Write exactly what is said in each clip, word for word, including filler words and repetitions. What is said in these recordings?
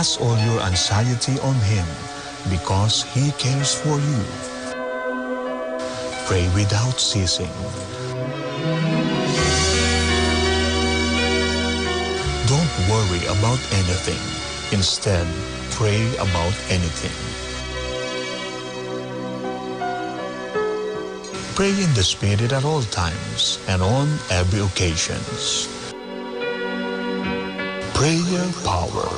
Cast all your anxiety on Him because He cares for you. Pray without ceasing. Don't worry about anything. Instead, pray about anything. Pray in the Spirit at all times and on every occasions. Prayer power.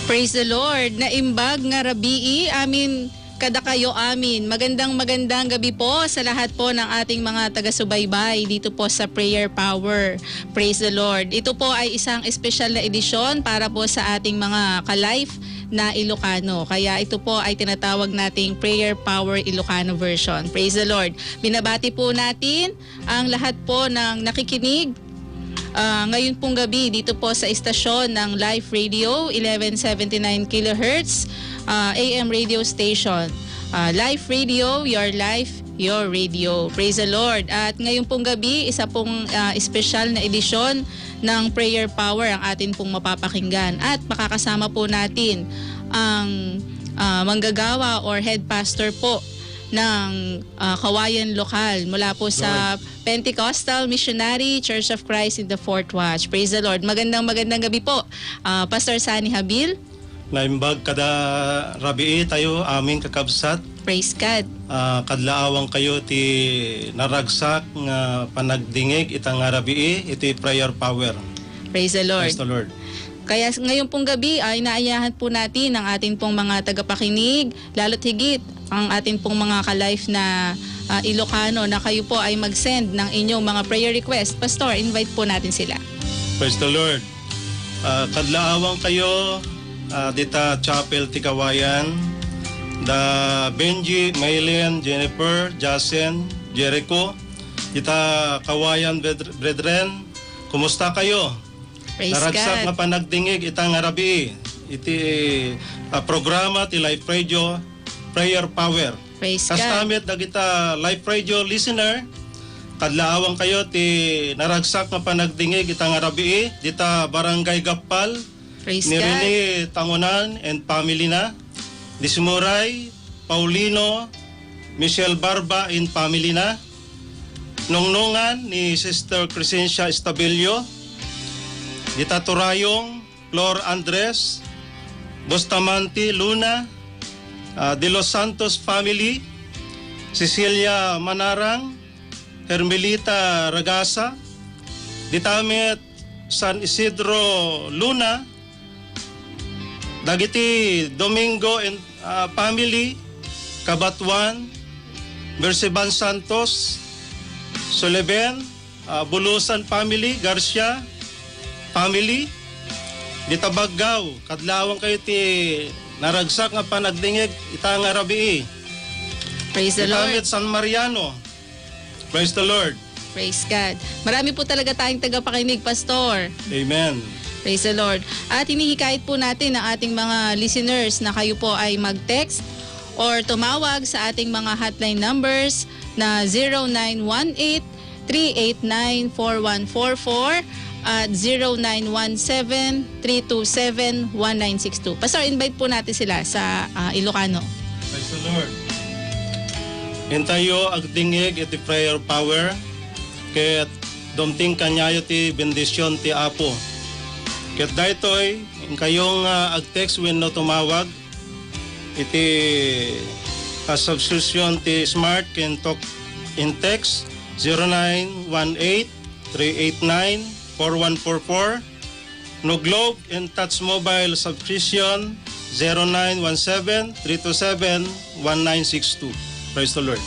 Praise the Lord. Naimbag nga rabii amin kadakayo amin. Magandang, magandang gabi po sa lahat po ng ating mga taga-subaybay dito po sa Prayer Power. Praise the Lord. Ito po ay isang espesyal na edisyon para po sa ating mga ka-life na Ilocano. Kaya ito po ay tinatawag nating Prayer Power Ilocano version. Praise the Lord. Binabati po natin ang lahat po ng nakikinig, ah, ngayon pong gabi dito po sa istasyon ng Life Radio, eleven seventy-nine kilohertz, ah, A M radio station. Ah, Life Radio, your life, your radio. Praise the Lord. At ngayon pong gabi, isa pong, ah, espesyal na edisyon ng Prayer Power ang atin pong mapapakinggan. At makakasama po natin ang, ah, manggagawa or head pastor po ng, ah, Kawayan Lokal mula po sa Pentecostal Missionary Church of Christ in the Fourth Watch. Praise the Lord. Magandang, magandang gabi po, ah, Pastor Sunny Habil. Naimbag kada rabii tayo, amin kakabsat. Praise God. Ah, kadlaawan kayo ti naragsak nga panagdingig ita nga rabii, iti prayer power. Praise the Lord. Praise the Lord. Kaya s-, ngayon pong gabi ay inaayahan po natin ang atin pong mga tagapakinig, lalo't higit ang atin pong mga ka-life na, ah, Ilocano na kayo po ay mag-send ng inyong mga prayer request. Pastor, invite po natin sila. Praise the Lord. Ah, kadlaawan kayo, ah, dita Chapel ti Kawayan, da Benji, Maylen, Jennifer, Jasen, Jericho, dita Kawayan bred-, Brethren, kumusta kayo? Praise Naragsak God. Nga panagdingig ita nga rabii iti, ah, programa ti Life Radio, Prayer Power. Praise Kasta God. Met dagita Life Radio listener, kadlaawan kayo ti naragsak nga panagdingig ita nga rabii dita Barangay Gappal, Praise ni God. Rene Tangonan and family na, ni Simuray, Paulino, Michelle Barba and family na, Nongnongan ni Sister Crescencia Estabillo, dita Turayong, Flor Andres, Bustamante Luna, ah, De Los Santos family, Cecilia Manarang, Hermelita Ragasa, dita met San Isidro Luna, dagiti Domingo and, ah, family, Cabatuan, Berseban Santos, Suleben, ah, Bulusan family, Garcia family, dita Baggao, kadlaawan kayo ti naragsak nga panagdingig ita nga rabii. Praise the Dita Lord. Met San Mariano. Praise the Lord. Praise God. Marami po talaga tayong tagapakinig, Pastor. Amen. Praise the Lord. At hinihikayat po natin ang ating mga listeners na kayo po ay mag-text or tumawag sa ating mga hotline numbers na zero nine one eight, three eight nine, four one four four at zero nine one seven, three two seven, one nine six two. Pastor, invite po natin sila sa, ah, Ilocano. Praise the Lord. Intayo agdingig iti prayer power, ket dumteng kaniayo ti bendisyon ti Apo. Ket daytoy, inkayo nga ag-text wenno tumawag iti, ah, subscription ti Smart ken Talk and Text, zero nine one eight, three eight nine, four one four four, no Globe and Touch Mobile subscription, zero nine one seven, three two seven, one nine six two. Praise the Lord.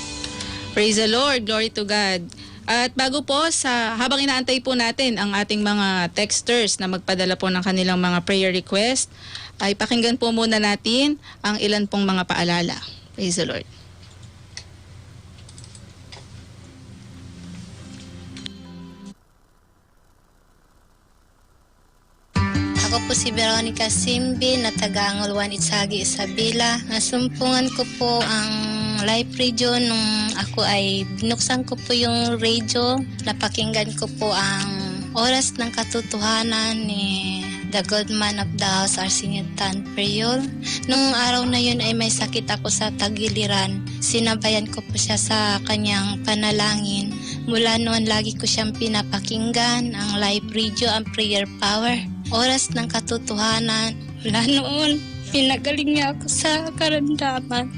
Praise the Lord. Glory to God. At bago po sa, habang inaantay po natin ang ating mga texters na magpadala po ng kanilang mga prayer request, ay pakinggan po muna natin ang ilan pong mga paalala. Praise the Lord. Ako po si Veronica Simbi na taga Angol one Itsagi, Isabela. Nasumpungan ko po ang Life Radio nung ako ay binuksan ko po yung radio. Napakinggan ko po ang Oras ng Katotohanan ni The Good Man of the House, Arsenio Tan Prior. Nung araw na yun ay may sakit ako sa tagiliran. Sinabayan ko po siya sa kanyang panalangin. Mula noon, lagi ko siyang pinapakinggan, ang Life Radio, ang Prayer Power. Oras ng Katotohanan. Mula noon, pinagaling niya ako sa karamdaman.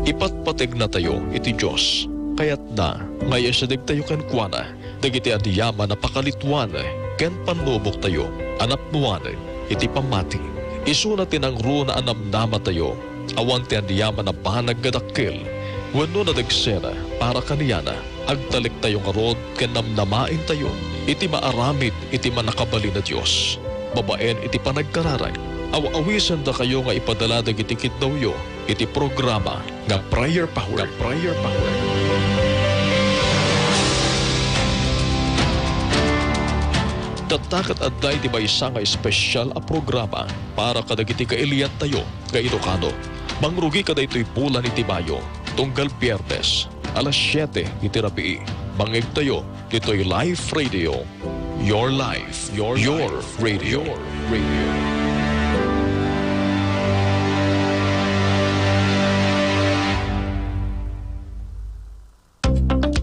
Ipatpategnatayo iti Dios. Kayatna nga iyasidegtayo kenkuana dagiti adi-aman a pakalituan ken pannuboktayo a napnuan iti pammati. Isuna ti nangruna a namnamatayo. Awan ti aniaman a banag nga dakkel wenno nadagsen para kaniana. Agtalektayo ngarud ken namnamaentayo iti maaramid iti Mannakabalin a Dios. Babaen iti panagkararag, aw-awisendakayo nga ipadala dagiti kiddawyo iti programa nga Prayer Power. Nga Prayer Power. Tatta ket adda iti maysa nga espesial a programa para kadagiti kailiantayo nga Ilocano. Mangrugi ka daytoy bulan iti Mayo, tunggal Biyernes, alas siete iti rabii. Mangngegtayo ditoy Life Radio. Your life, your, your life, radio. Your radio.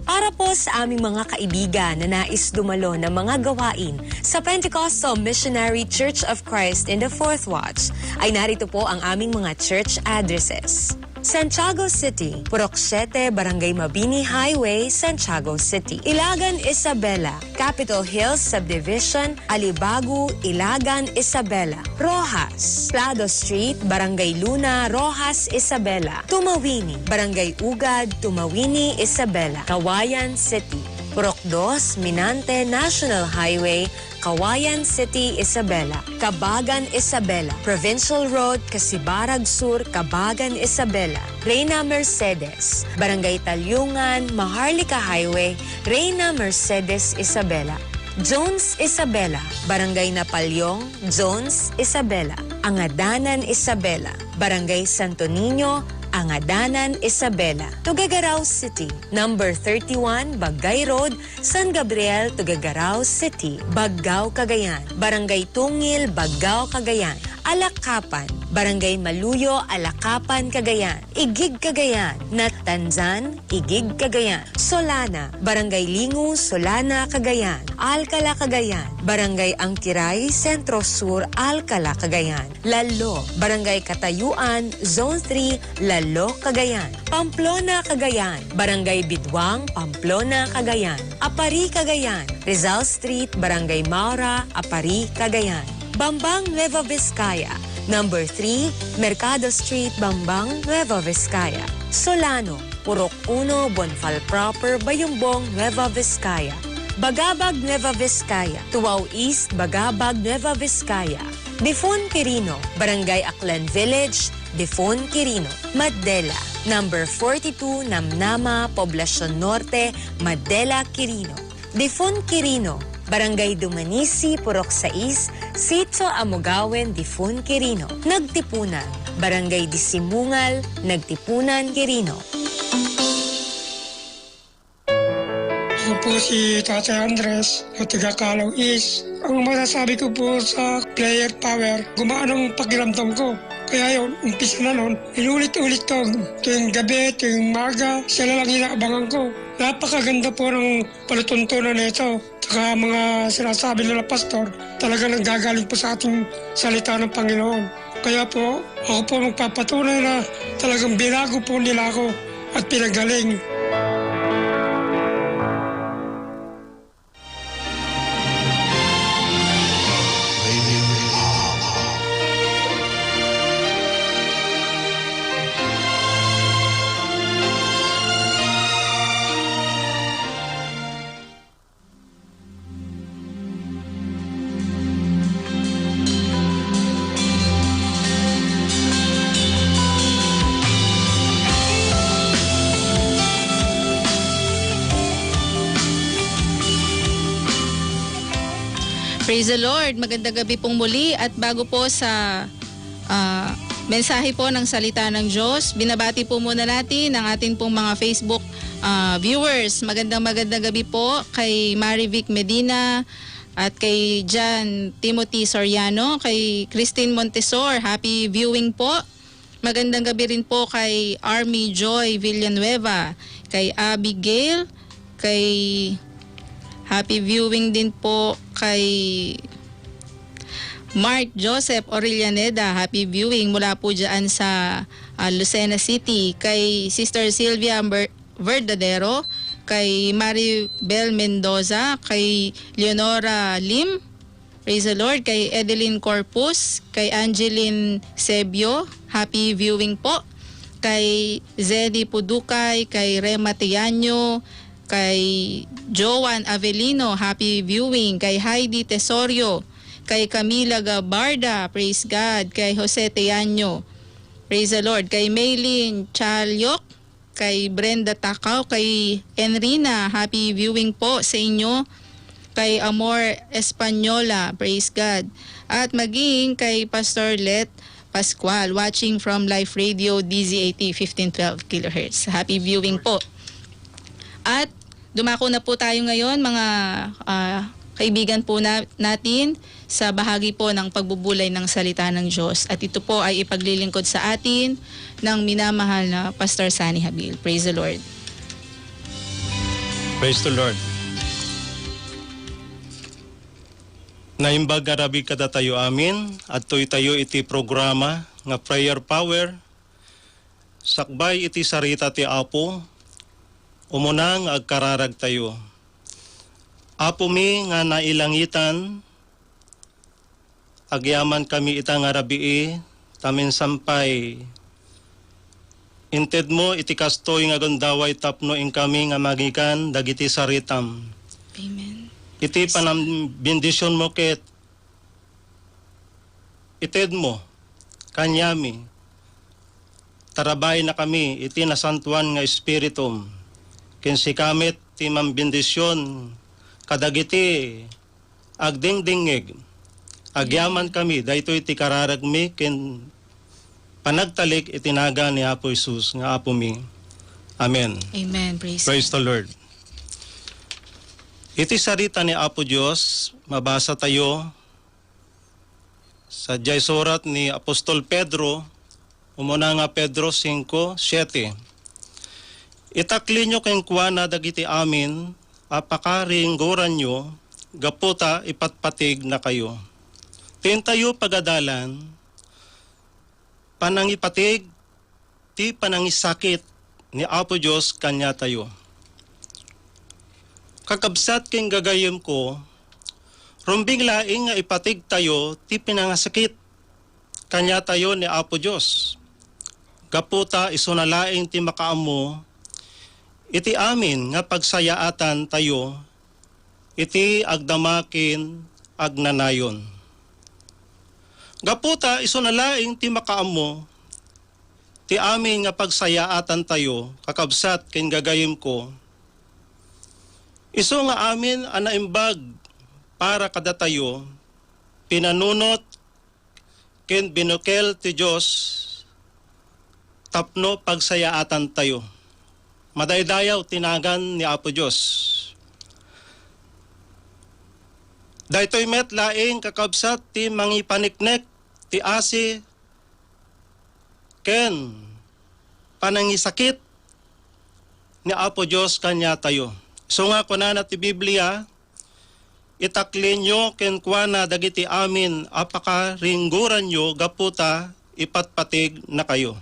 Para po sa aming mga kaibigan na nais dumalo ng mga gawain sa Pentecostal Missionary Church of Christ in the Fourth Watch, ay narito po ang aming mga church addresses. Santiago City, Purok siete, Barangay Mabini Highway, Santiago City. Ilagan, Isabela, Capitol Hills Subdivision, Alibago, Ilagan, Isabela. Roxas, Plado Street, Barangay Luna, Roxas, Isabela. Tumawini, Barangay Ugad, Tumawini, Isabela. Cauayan City, Purok dos, Minante National Highway, Cauayan City, Isabela. Cabagan, Isabela, Provincial Road, Casibarag Sur, Cabagan, Isabela. Reina Mercedes, Barangay Talyungan, Maharlika Highway, Reina Mercedes, Isabela. Jones, Isabela, Barangay Napoleon, Jones, Isabela. Angadanan, Isabela, Barangay Santo Niño, Angadanan, Isabela. Tuguegarao City, number thirty-one, Baggay Road, San Gabriel, Tuguegarao City. Baggao, Cagayan, Barangay Tungil, Baggao, Cagayan. Alakapan, Barangay Maluyo, Alakapan, Cagayan. Igig, Cagayan, Natanzan, Igig, Cagayan. Solana, Barangay Lingu, Solana, Cagayan. Alcala, Cagayan, Barangay Angkiray, Centro Sur, Alcala, Cagayan. Lalo, Barangay Katayuan, Zone three, Lalo, Cagayan. Pamplona, Cagayan, Barangay Biduang, Pamplona, Cagayan. Aparri, Cagayan, Rizal Street, Barangay Maura, Aparri, Cagayan. Bambang, Nueva Vizcaya, number three, Mercado Street, Bambang, Nueva Vizcaya. Solano, Purok uno, Bonfal Proper, Bayumbong, Nueva Vizcaya. Bagabag, Nueva Vizcaya. Tuaw East, Bagabag, Nueva Vizcaya. Difon, Quirino, Barangay Aklan Village, Difon, Quirino. Madela, number forty-two, Namnama, Poblacion Norte, Madela, Quirino. Difon, Quirino, Barangay Dumanisi, Purok sais, Sitio Amogawen, Difon, Quirino. Nagtipunan, Barangay Disimungal, Nagtipunan, Quirino. Ako po si Tatay Andres, na taga Calao East. Ang masasabi ko po sa Prayer Power, gumaan ang pakiramdam ko. Kaya yun, umpisa na nun, inulit-ulit ko. Tuwing gabi, tuwing umaga, sila lang inaabangan ko. Napakaganda po ng panutuntunan nito. Tsaka mga sinasabi nila, Pastor, talaga nanggagaling po sa ating salita ng Panginoon. Kaya po, ako po magpapatunay na talagang binago po nila ako at pinagaling. Praise the Lord. Magandang gabi pong muli. At bago po sa, ah, mensahe po ng Salita ng Diyos, binabati po muna natin ang ating pong mga Facebook, ah, viewers. Magandang, magandang gabi po kay Marivic Medina at kay John Timothy Soriano, kay Christine Montesor. Happy viewing po. Magandang gabi rin po kay Army Joy Villanueva, kay Abigail, kay, happy viewing din po kay Mark Joseph Orellaneda. Happy viewing mula po dyan sa, ah, Lucena City. Kay Sister Sylvia Ber-, Verdadero, kay Maribel Mendoza, kay Leonora Lim, praise the Lord, kay Edeline Corpus, kay Angeline Sebio, happy viewing po. Kay Zeddy Pudukay, kay Rema Tianyo, kay Joan Avelino, happy viewing. Kay Heidi Tesorio, kay Camila Gabarda, praise God. Kay Jose Tianyo, praise the Lord. Kay Maylin Chaliok, kay Brenda Takaw, kay Enrina, happy viewing po sa inyo. Kay Amor Española, praise God. At maging kay Pastor Let Pascual, watching from Life Radio D Z A T fifteen twelve kilohertz. Happy viewing po. At dumako na po tayo ngayon, mga, ah, kaibigan po na-, natin, sa bahagi po ng pagbubulay ng salita ng Diyos. At ito po ay ipaglilingkod sa atin ng minamahal na Pastor Sunny Habil. Praise the Lord. Praise the Lord. Naimbag nga rabii kadatayo amin, adtoy tayo iti programa nga Prayer Power, sakbay iti sarita ti Apo, umuna nga agkararagtayo. Apomi nga nailangitan, agyamankami ita nga rabii, ta minsan pay intedmo iti kastoy nga gundaway tapno inkami nga mangigan dagiti saritam. Amen. Iti panambendisionmo ket itedmo kaniami, tarabaynakami iti nasantoan nga Espiritum, ken sika met ti mambendision kadagiti agdingdingngeg. Agyamankami, daytoy ti kararagmi ken panagtalik iti nagan ni Apo Jesus nga Apomi. Amen. Amen. Praise Praise God. The Lord. Iti sarita ni Apo Dios, mabasa tayo sadiay surat ni Apostol Pedro, umuna nga Pedro singko siete. Itaklinyo kenkuana dagiti amin a pakaringgoranyo gapu ta ipatpatignakayo. Ti intayo pagadalan, panangipatig ti panangisakit ni Apo Dios kaniatayo. Kakabsat ken gagayemko, rumbeng laeng nga ipatigtayo ti pinangasakit kaniatayo ni Apo Dios, gapu ta isuna laeng ti makaammo iti amin nga pagsayaatantayo iti agdama ken agnanayon. Gapu ta isuna laeng ti makaammo ti amin nga pagsayaatantayo, kakabsat ken gagayemko, isu nga amin a naimbag para kadatayo, pinanunot ken binukel ti Dios tapno pagsayaatantayo. Madaydayaw ti nagan ni Apo Dios. Daytoy met laeng, kakabsat, ti mangipaniknek ti asi ken panangisakit ni Apo Dios kaniatayo. Isu nga kunana ti Biblia, "Itaklinyo kenkuana dagiti amin a pakaringgoranyo gapu ta ipatpatignakayo."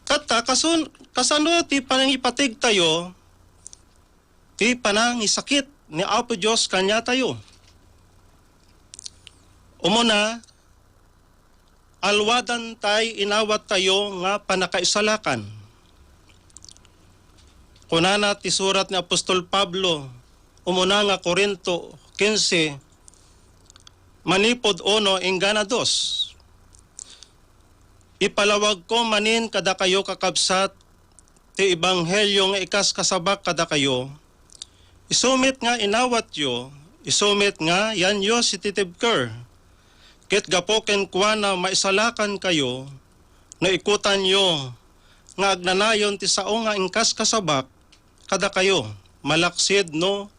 Tatta, kasun-, kasano ti panangipatigtayo ti panangisakit ni Apo Dios kaniatayo? Umuna, aluadan tay inawattayo nga pannakaisalakan. Kunana ti surat ni Apostol Pablo, umuna nga Corinto quince, manipud uno inggana dos, "Ipalawagko manen kadakayo, kakabsat, ti ebanghelio nga ikaskasabak kadakayo, Isu met nga inawatyo, isu met nga yanyo ti tibker. Ket gapu kenkuana maisalakankayo no ikutanyo nga agnanayon ti sao nga inkaskasabak kadakayo, malaksid no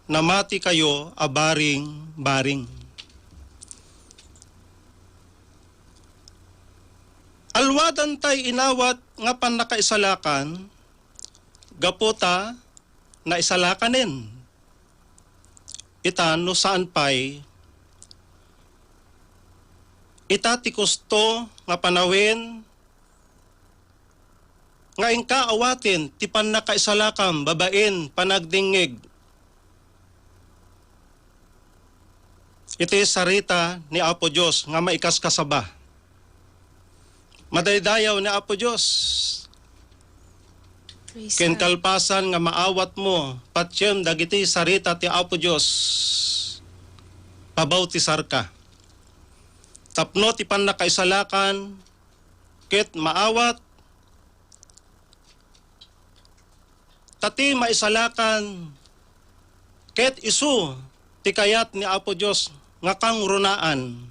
namatikayo a baring-baring. Alwadantay inawat nga pannakaisalakan gapu ta naisalakanen. Ita no saan pay, ita ti kusto nga panawen nga inka awaten ti pannakaisalakan babaen panagdingngeg iti sarita ni Apo Dios nga maikaskasaba. Madaydayaw ni Apo Dios. Praise ken God. Kalpasan nga maawatmo patiem dagiti sarita ti Apo Dios, pabautisarka. Tapno ti pannakaisalakan ket maawat ta ti maisalakan ket isu ti kayat ni Apo Dios nga kangrunaan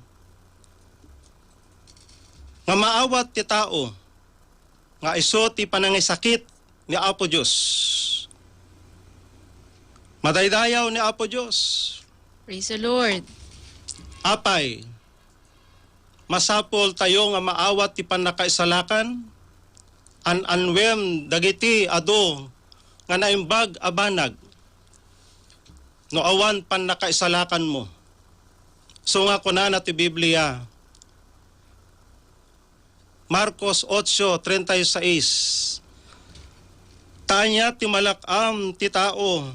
nga maawat ti tao nga isu ti panangisakit ni Apo Dios. Madaydayaw ni Apo Dios. Praise the Lord. Apay, masapul tayo nga maawat ti pannakaisalakan? An-annuem dagiti adu nga naimbag a banag no awan pannakaisalakanmo. Isu nga kunana ti Biblia, Marcos ocho treinta y seis, "Ta ania ti malak-am ti tao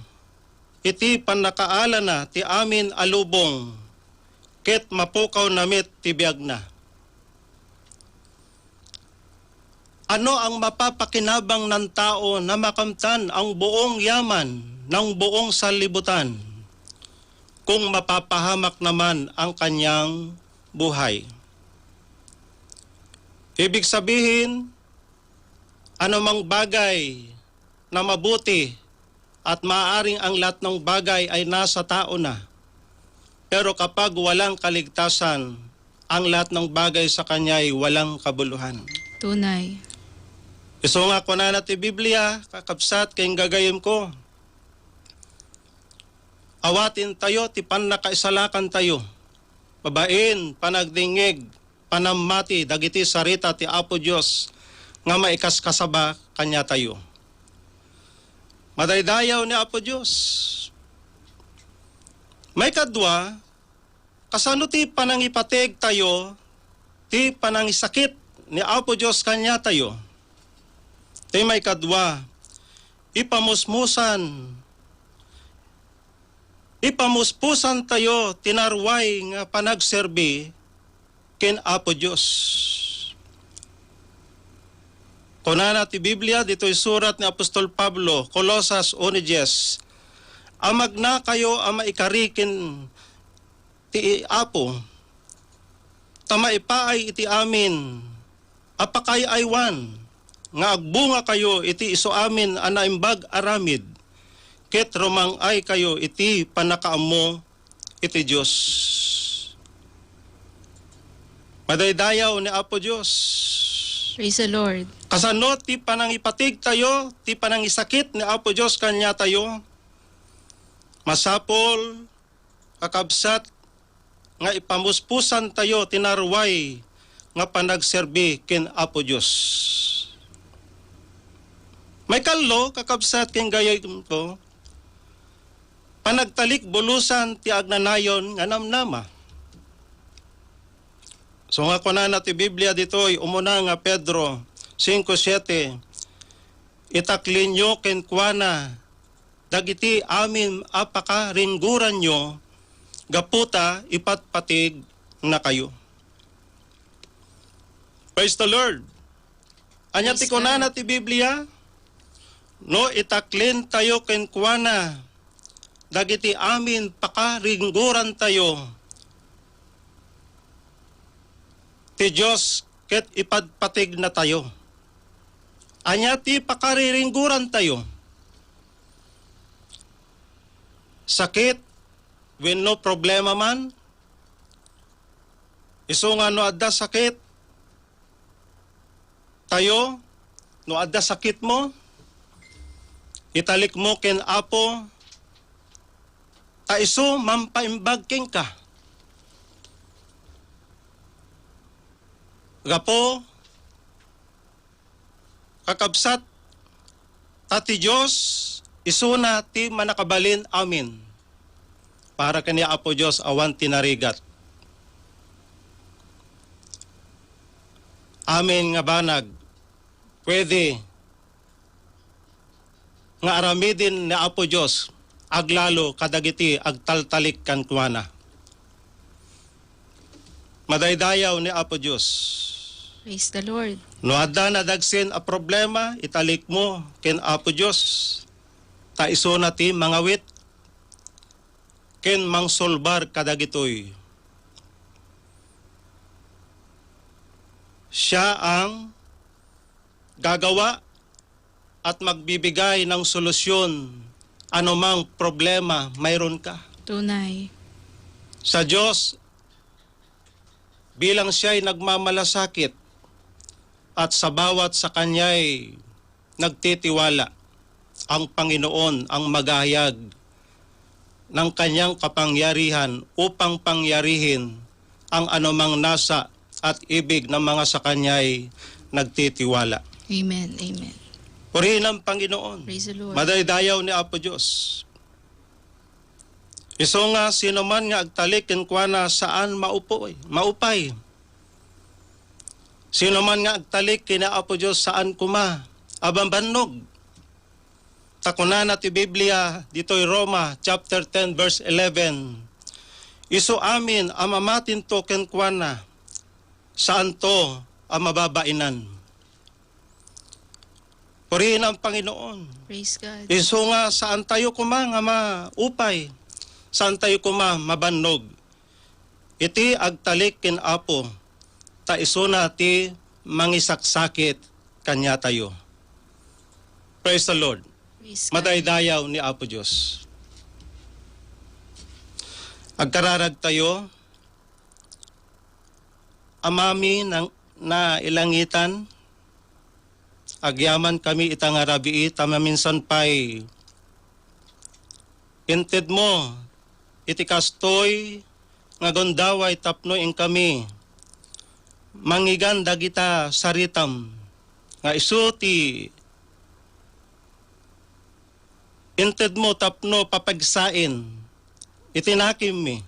iti pannakaalana ti amin a lubong, ket mapukawna met ti biagna." Ano ang mapapakinabang ng tao na makamtan ang buong yaman ng buong sanlibutan kung mapapahamak naman ang kanyang buhay? Ibig sabihin, anumang bagay na mabuti at maaaring ang lahat ng bagay ay nasa tao na. Pero kapag walang kaligtasan, ang lahat ng bagay sa kanya ay walang kabuluhan. Tunay. Isu nga kunana ti Biblia, kakabsat ken gagayem ko, awaten tayo ti pannakaisalakan tayo. Babaen, panagdingngeg, panammati dagiti sarita ti Apo Dios nga maikaskasaba kaniatayo. Madaydayaw ni Apo Dios. Maikadua, kasano ti panangipateg tayo ti panangisakit ni Apo Dios kaniatayo? Ti maikadua, ipamusmusan Ipamuspusan tayo ti narway nga panagserbi ken Apo Dios. Kunana ti Biblia ditoy surat ni Apostol Pablo, Colosas uno diez, "Amagnakayo a maikari ken ti Apo, ta maipaay iti amin a pakaay-aywan nga agbungakayo iti isuamin a naimbag aramid, ket rumang-aykayo iti pannakaammo iti Dios." Madaydayaw ni Apo Dios. Praise the Lord. Kasano ti panangipatig tayo, ti panangisakit ni Apo Dios kaniatayo? Masapul kakabsat, nga ipamuspusan tayo ti narway nga panagserbi ken Apo Dios. Maikallo, kakabsat ken gayam ko, panagtalikbulusan ti agnanayon nga namnama. Isu nga kunana ti Biblia ditoy, umuna nga Pedro cinco siete, "Itaklinyo kenkuana dagiti amin a pakaringguranyo gapu ta ipatpatignakayo." Praise the Lord. Ania ti Praise God. Kunana ti Biblia? No itaklintayo kenkuana dagiti amin pakaringgurantayo ti Dios ket ipatpatignatayo. Ania ti pakariringgurantayo? sakit wenno problema man, isu nga no adda sakit tayo, no adda sakitmo, italikmo ken Apo, ta isu mampaimbag kenka. Gapu, kakabsat, ta ti Dios isuna ti mannakabalin amin. Para ken ni Apo Dios, awan ti narigat. Amin nga banag, pwede nga aramiden ni Apo Dios aglalo kadagiti agtaltalik kenkuana. Madaydayaw ni Apo Dios. Praise the Lord. No adda nadagsen a problema, italikmo ken Apo Dios, ta isuna ti mangawit ken mangsolbar kadagitoy. Siya ang gagawa at magbibigay ng solusyon anumang problema mayroon ka. Tunay. Sa Diyos, bilang siya'y nagmamalasakit at sa bawat sa kanya'y nagtitiwala, ang Panginoon ang magahayag ng kanyang kapangyarihan upang pangyarihin ang anumang nasa at ibig ng mga sa kanya'y nagtitiwala. Amen. Amen. Purihin ang Panginoon. Praise the Lord. Madaydayaw ni Apo Dios. Isu nga sino man nga agtalik kenkuana saan maupoy, maupay. Sino man nga agtalik ken Apo Dios saan koma a mabannog. Ta kunana ti Biblia ditoy Roma chapter ten verse eleven, "Isu amin a mamatinto kenkuana, saanto a mababainan." Purihen ang Panginoon. Praise God. Isu nga saan tayo koma nga maupay, saan tayo koma mabannog. Iti agtalik ken Apo, ta isuna ti mangisaksakit kaniatayo. Praise the Lord. Praise God. Madaydayaw ni Apo Dios. Agkararag tayo, Amami nang nailangitan, agyaman kami ita nga rabii ta maminsan pay intedmo iti kastoy nga gundaway tapno inkami mangngegan dagita saritam nga isu ti intedmo tapno papagsaen iti nakemmi,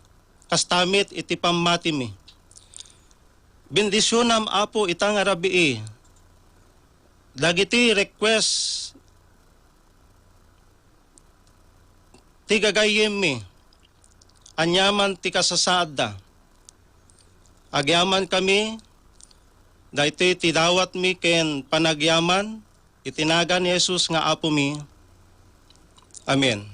kasta met iti pammatimi. Bendisionam, Apo, ita nga rabii dagiti request ti gagayyemmi, aniaman ti kasasaadda. Agyamankami, daytoy ti dawatmi ken panagyaman, iti nagan ni Jesus nga Apomi. Amen.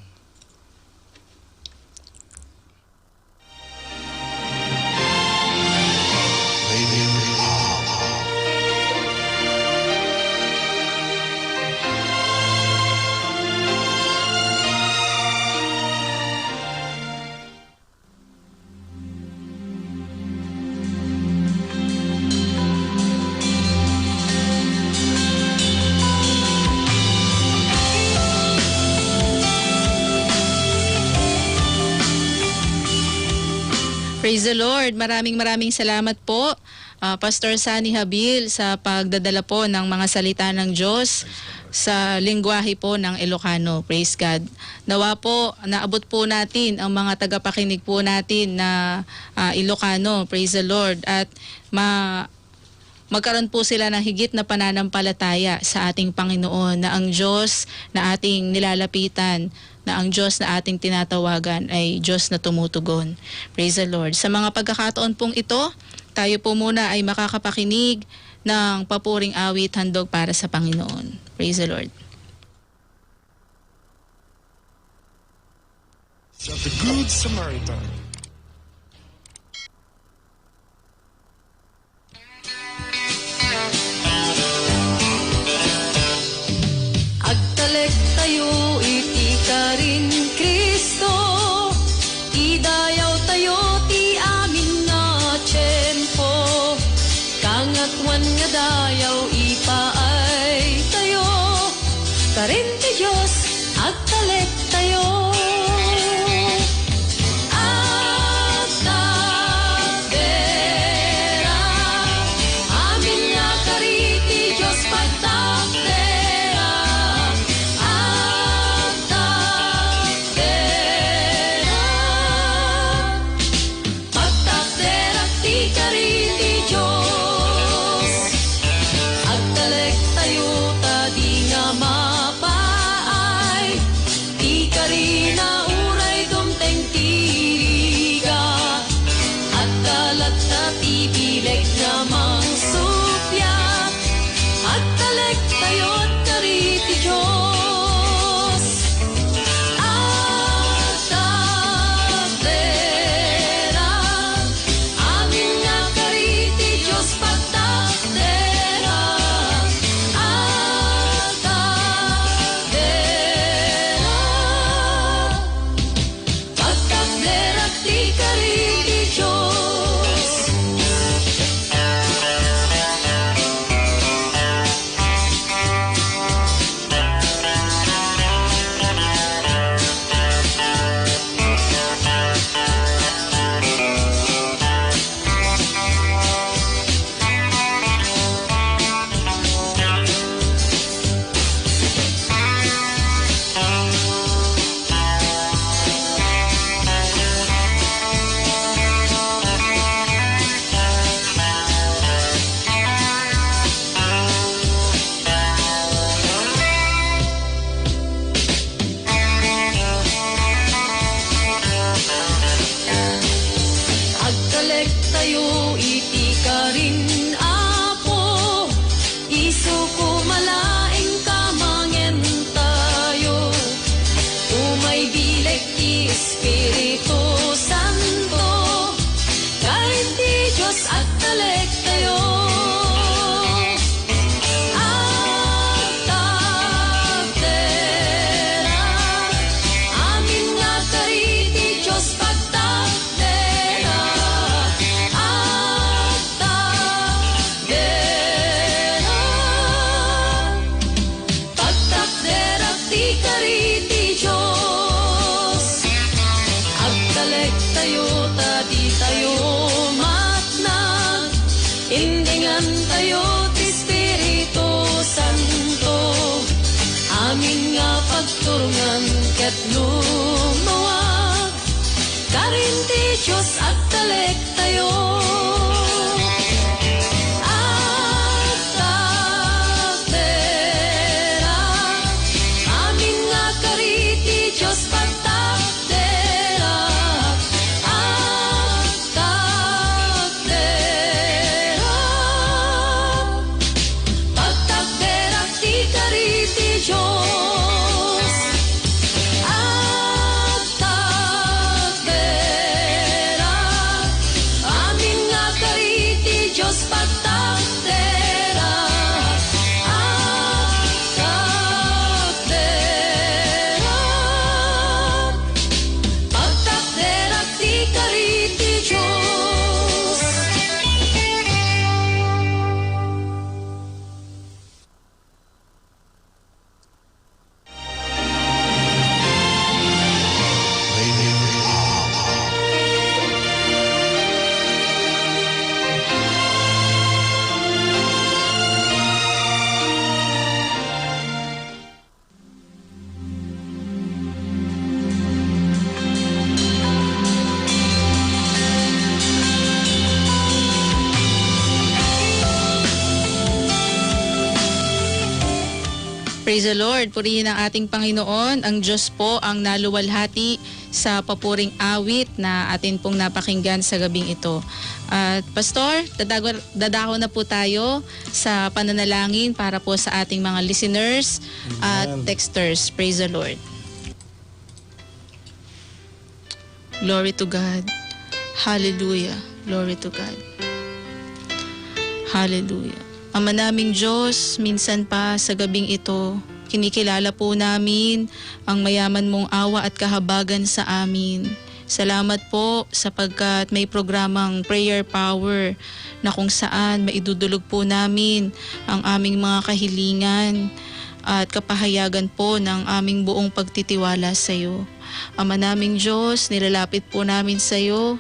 Praise the Lord. Maraming, maraming salamat po, ah, Pastor Sunny Habil, sa pagdadala po ng mga salita ng Diyos sa lengguwahe po ng Ilocano. Praise God. Nawa po, naabot po natin ang mga tagapakinig po natin na, ah, Ilocano. Praise the Lord. At ma-, magkaroon po sila ng higit na pananampalataya sa ating Panginoon, na ang Diyos na ating nilalapitan, na ang Diyos na ating tinatawagan ay Diyos na tumutugon. Praise the Lord. Sa mga pagkakataon pong ito, tayo po muna ay makakapakinig ng papuring awit, Handog para sa Panginoon. Praise the Lord. The Good Samaritan. Agtalektayo iti karin Cristo. Ken ti Dios, agtalektayo. Agtakdera, amin nga kari ti Dios, pagtakdera. Agtakdera. Pagtakderak ti kari ti Dios. Agtalektayo ta di nga mapaay ti karina uray dumteng ti rigat. Adda latta ti bileg nga mangsuppiat. Agtalektayo kari ti Dios. Agtakdera. Amin nga kari ti Dios, pagtakdera. Agtakdera. Pagtakderak ti kari ti Dios. Agtalektayo iti karin, Apo, isu koma laeng kamangentayo. Umay bileg ti Espiritu Santo, karin ti Dios agtalektayo. Agtakdera, amin nga kari ti Dios, pagtakdera. Agtakdera. Pagtakderak ti kari ti Dios. Agtalektayo ta ditayo matnag. Indingantayo ti Espiritu Santo. Amin nga pagturongan ket lumawag. Karin ti Dios agtalektayo. Agtakdera. Amin nga kari ti Dios pagtakdera. Agtakdera. Pagtakderak ti kari ti Dios. Agtakderak. Amin nga kari ti Dios, pagtakderak. Agtakderak. Pagtakderak ti kari ti Dios. Praise the Lord. Purihin ang ating Panginoon. Ang Diyos po ang naluwalhati sa papuring awit na atin pong napakinggan sa gabing ito. At Pastor, dadago-, dadako na po tayo sa pananalangin para po sa ating mga listeners at Amen. Texters. Praise the Lord. Glory to God. Hallelujah. Glory to God. Hallelujah. Ama naming Diyos, minsan pa sa gabing ito, kinikilala po namin ang mayaman mong awa at kahabagan sa amin. Salamat po sapagkat may programang Prayer Power na kung saan maidudulog po namin ang aming mga kahilingan. at kapahayagan po ng aming buong pagtitiwala sa iyo. Ama naming Diyos, nilalapit po namin sa iyo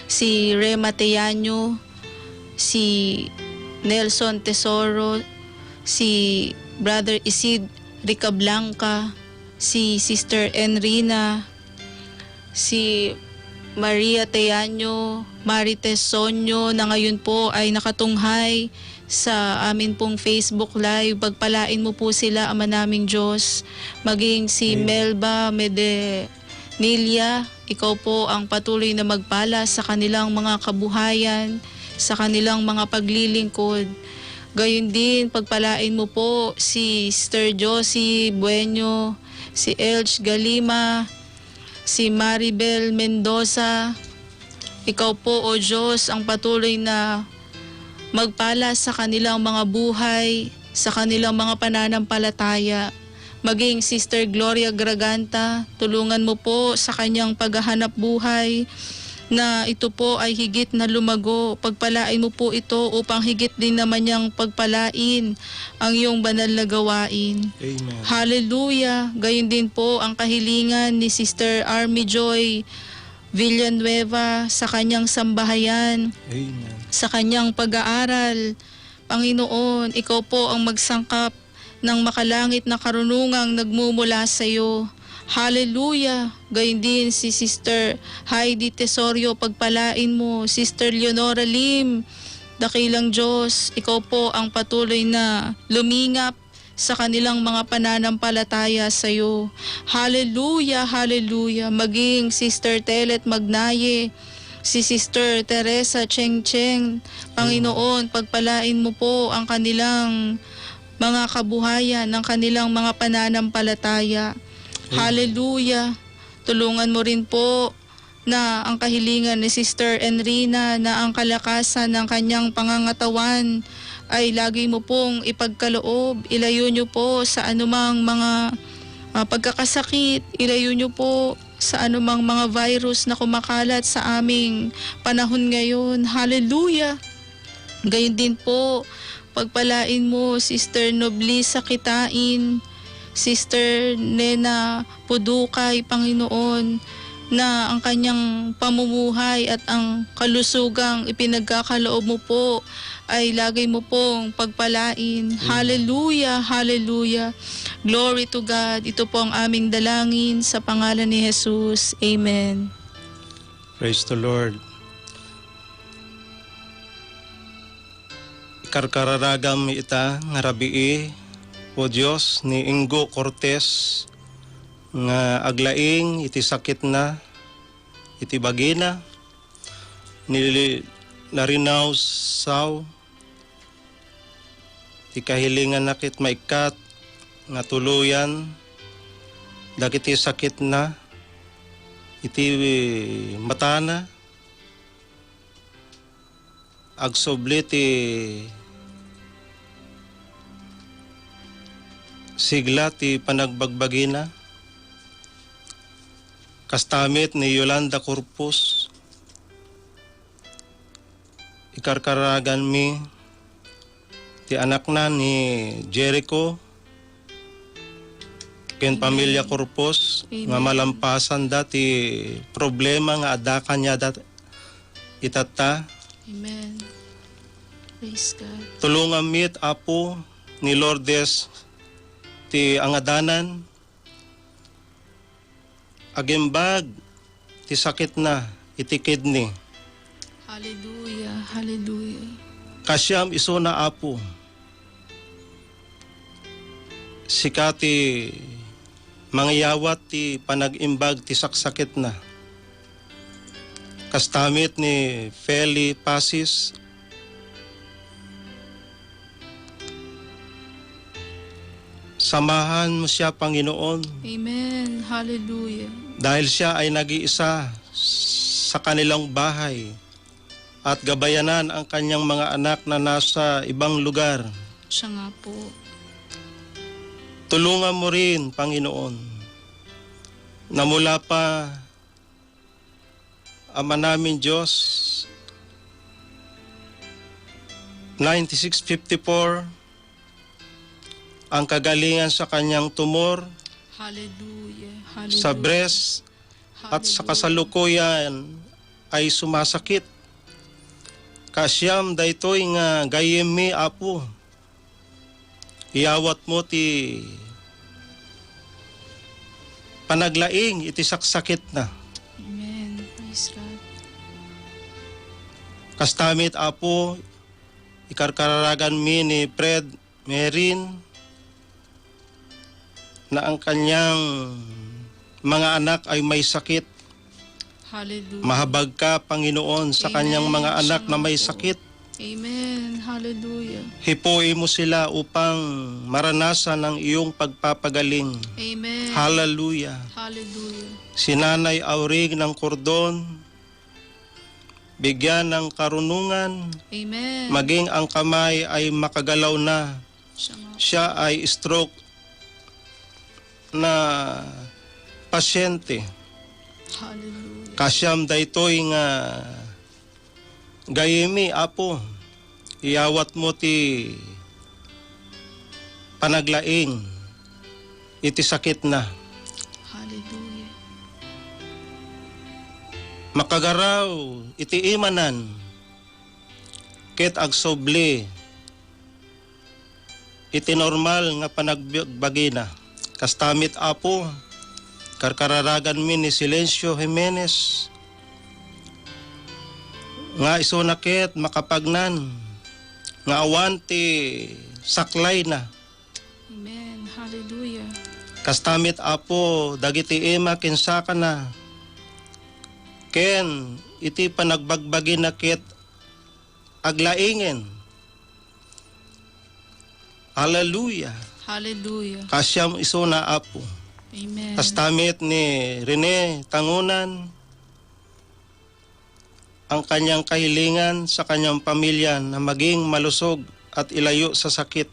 si Rema Teyaño, si Nelson Tesoro, si Brother Isid Ricablanca, si Sister Enrina, si Maria Teyaño, Marites Sonyo, na ngayon po ay nakatunghay sa amin pong Facebook Live. Pagpalain mo po sila, Ama naming Diyos. Maging si Amen. Melba Medenilla, ikaw po ang patuloy na magpala sa kanilang mga kabuhayan, sa kanilang mga paglilingkod. Gayon din, pagpalain mo po si Sister Josie Bueno, si Elch Galima, si Maribel Mendoza. Ikaw po, O Diyos, ang patuloy na magpala sa kanilang mga buhay, sa kanilang mga pananampalataya. Maging Sister Gloria Graganta, tulungan mo po sa kanyang paghahanap buhay na ito po ay higit na lumago. Pagpalain mo po ito upang higit din naman niyang pagpalain ang iyong banal na gawain. Amen. Hallelujah! Gayon din po ang kahilingan ni Sister Army Joy Villanueva sa kanyang sambahayan, Amen. Sa kanyang pag-aaral. Panginoon, ikaw po ang magsangkap ng makalangit na karunungang nagmumula sa iyo. Hallelujah! Gayon din si Sister Heidi Tesorio, pagpalain mo. Sister Leonora Lim, dakilang Diyos, ikaw po ang patuloy na lumingap sa kanilang mga pananampalataya sa iyo. Hallelujah, hallelujah. Maging Sister Telet Magnaye, si Sister Teresa Cheng Cheng, Panginoon, pagpalain mo po ang kanilang mga kabuhayan, ang kanilang mga pananampalataya. Amen. Hallelujah. Tulungan mo rin po na ang kahilingan ni Sister Enrina na ang kalakasan ng kanyang pangangatawan ay lagi mo pong ipagkaloob. Ilayo niyo po sa anumang mga, ah, pagkakasakit. Ilayo niyo po sa anumang mga virus na kumakalat sa aming panahon ngayon. Hallelujah! Gayon din po, pagpalain mo, Sister Noblisa Kitain, Sister Nena Pudukay, Panginoon, na ang kanyang pamumuhay at ang kalusugang ipinagkakaloob mo po ay lagi mo pong pagpalain. Amen. Hallelujah, hallelujah. Glory to God. Ito po ang aming dalangin sa pangalan ni Jesus. Amen. Praise the Lord. Ikarkararagam ita nga rabii, O Dios, ni Ingo Cortez nga aglaing iti sakitna iti bagina, ni Larinaw Sao, ti kahilinganna ket maikkat nga tuloyan dagiti sakitna iti matana. Agsubli ti sigla ti panagbagbagina. Kasta met ni Yolanda Corpus, ikarkaraganmi ti anakna ni Jericho ken Amen. Pamilya Corpus nga Amen. Malampasanda ti problema nga adda kaniada itatta. Amen. Praise God. Tulongan met, Apo, ni Lourdes ti angadanan, agimbag ti sakitna iti kidney. Hallelujah, hallelujah. Kasiam isuna, Apo. Sika ti mangyawat ti panag-imbag ti saksakitna. Kasta met ni Feli Pasis, samahan mo siya, Panginoon. Amen. Hallelujah. Dahil siya ay nag-iisa sa kanilang bahay at gabayanan ang kanyang mga anak na nasa ibang lugar. Siya nga po. Tulungan mo rin, Panginoon, na mula pa, Ama namin Diyos, ninety-six fifty-four, ang kagalingan sa kanyang tumor, Hallelujah. Sa Hallelujah. Breast, at sa Hallelujah. Kasalukuyan ay sumasakit. Kaasiam daytoy nga gayyemmi, Apo. Iyawatmo ti panaglaing iti saksakitna. Amen. Praise God. Kasta met, Apo, ikarkararaganmi ni Fred Merin na ang kanyang mga anak ay may sakit. Hallelujah. Mahabagka, Panginoon, sa kanyang mga anak na may sakit. Amen. Hallelujah. Hipuy mo sila upang maranasan ang iyong pagpapagaling. Amen. Hallelujah. Hallelujah. Si Nanay Aurig ng Cordon, bigyan ng karunungan, Amen. Maging ang kamay ay makagalaw na. Siya nga. Siya ay stroke na pasyente. Hallelujah. Kaasiam daytoy nga gayyemmi, Apo. Iyawatmo ti panaglaing iti sakitna. Hallelujah. Makagaraw iti imanan ket agsubli iti normal nga panagbagina. Kasta met, Apo, karkararaganmi ni Silencio Jimenez nga isuna ket makapagnan nga awan ti saklayna. Amen. Hallelujah. Kasta met, Apo, dagiti ima ken sakana, ken iti panagbagbagina ket aglaingen. Hallelujah. Hallelujah. Kaasiam isuna, Apo. Amen. Kasta met ni Rene Tangunan, ang kanyang kahilingan sa kanyang pamilya na maging malusog at ilayo sa sakit.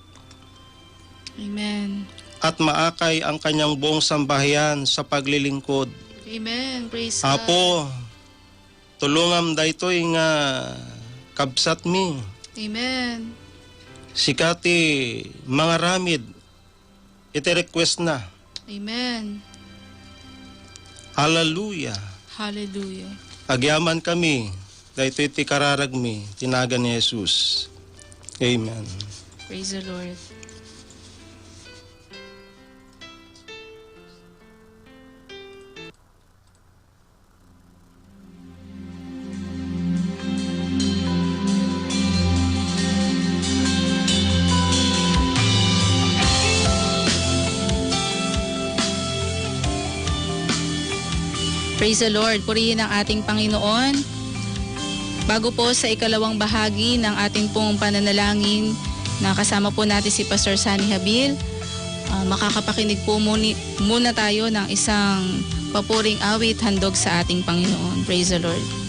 Amen. At maakay ang kanyang buong sambahayan sa paglilingkod. Amen. Praise God. Apo, tulongam daytoy nga kabsatmi. Amen. Sika ti mangaramid iti request na. Amen. Hallelujah. Hallelujah. Agyamankami daytoy ti kararagmi, ti nagan ni Jesus. Amen. Praise the Lord. Praise the Lord. Purihin ang ating Panginoon. Bago po sa ikalawang bahagi ng ating pong pananalangin na kasama po natin si Pastor Sunny Habil, ah, makakapakinig po muni-, muna tayo ng isang papuring awit handog sa ating Panginoon. Praise the Lord.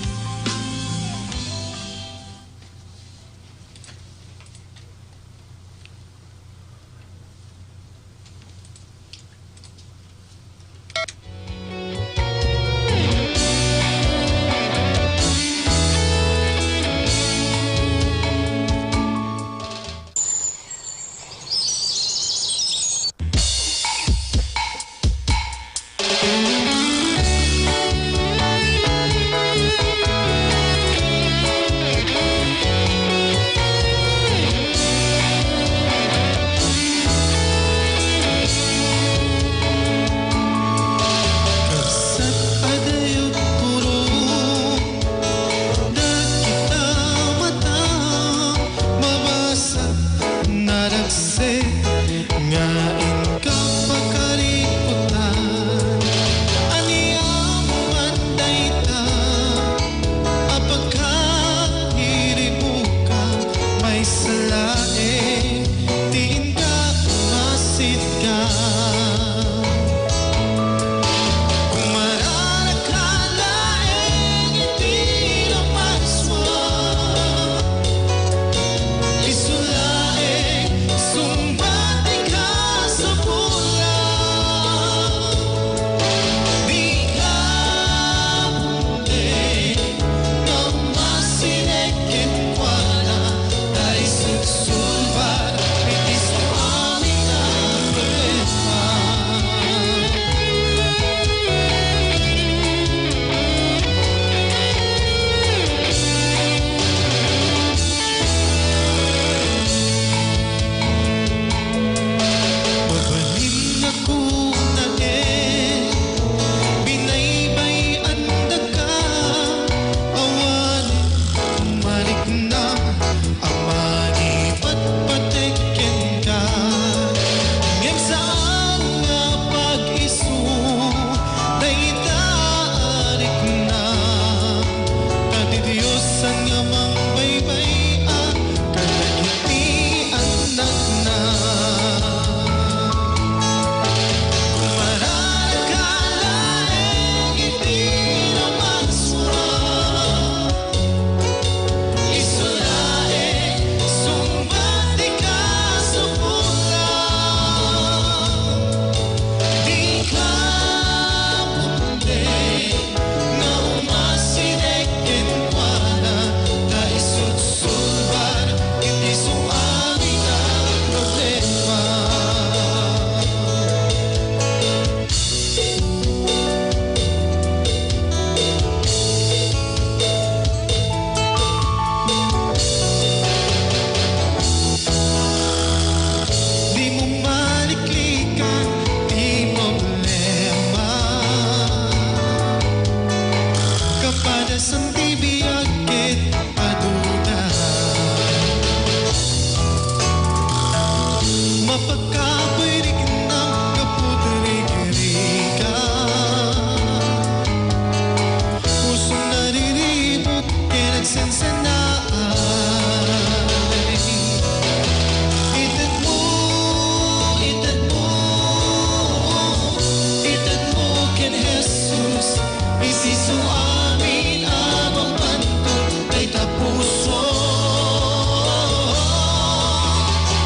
Isu amin a mapanto dayta puso.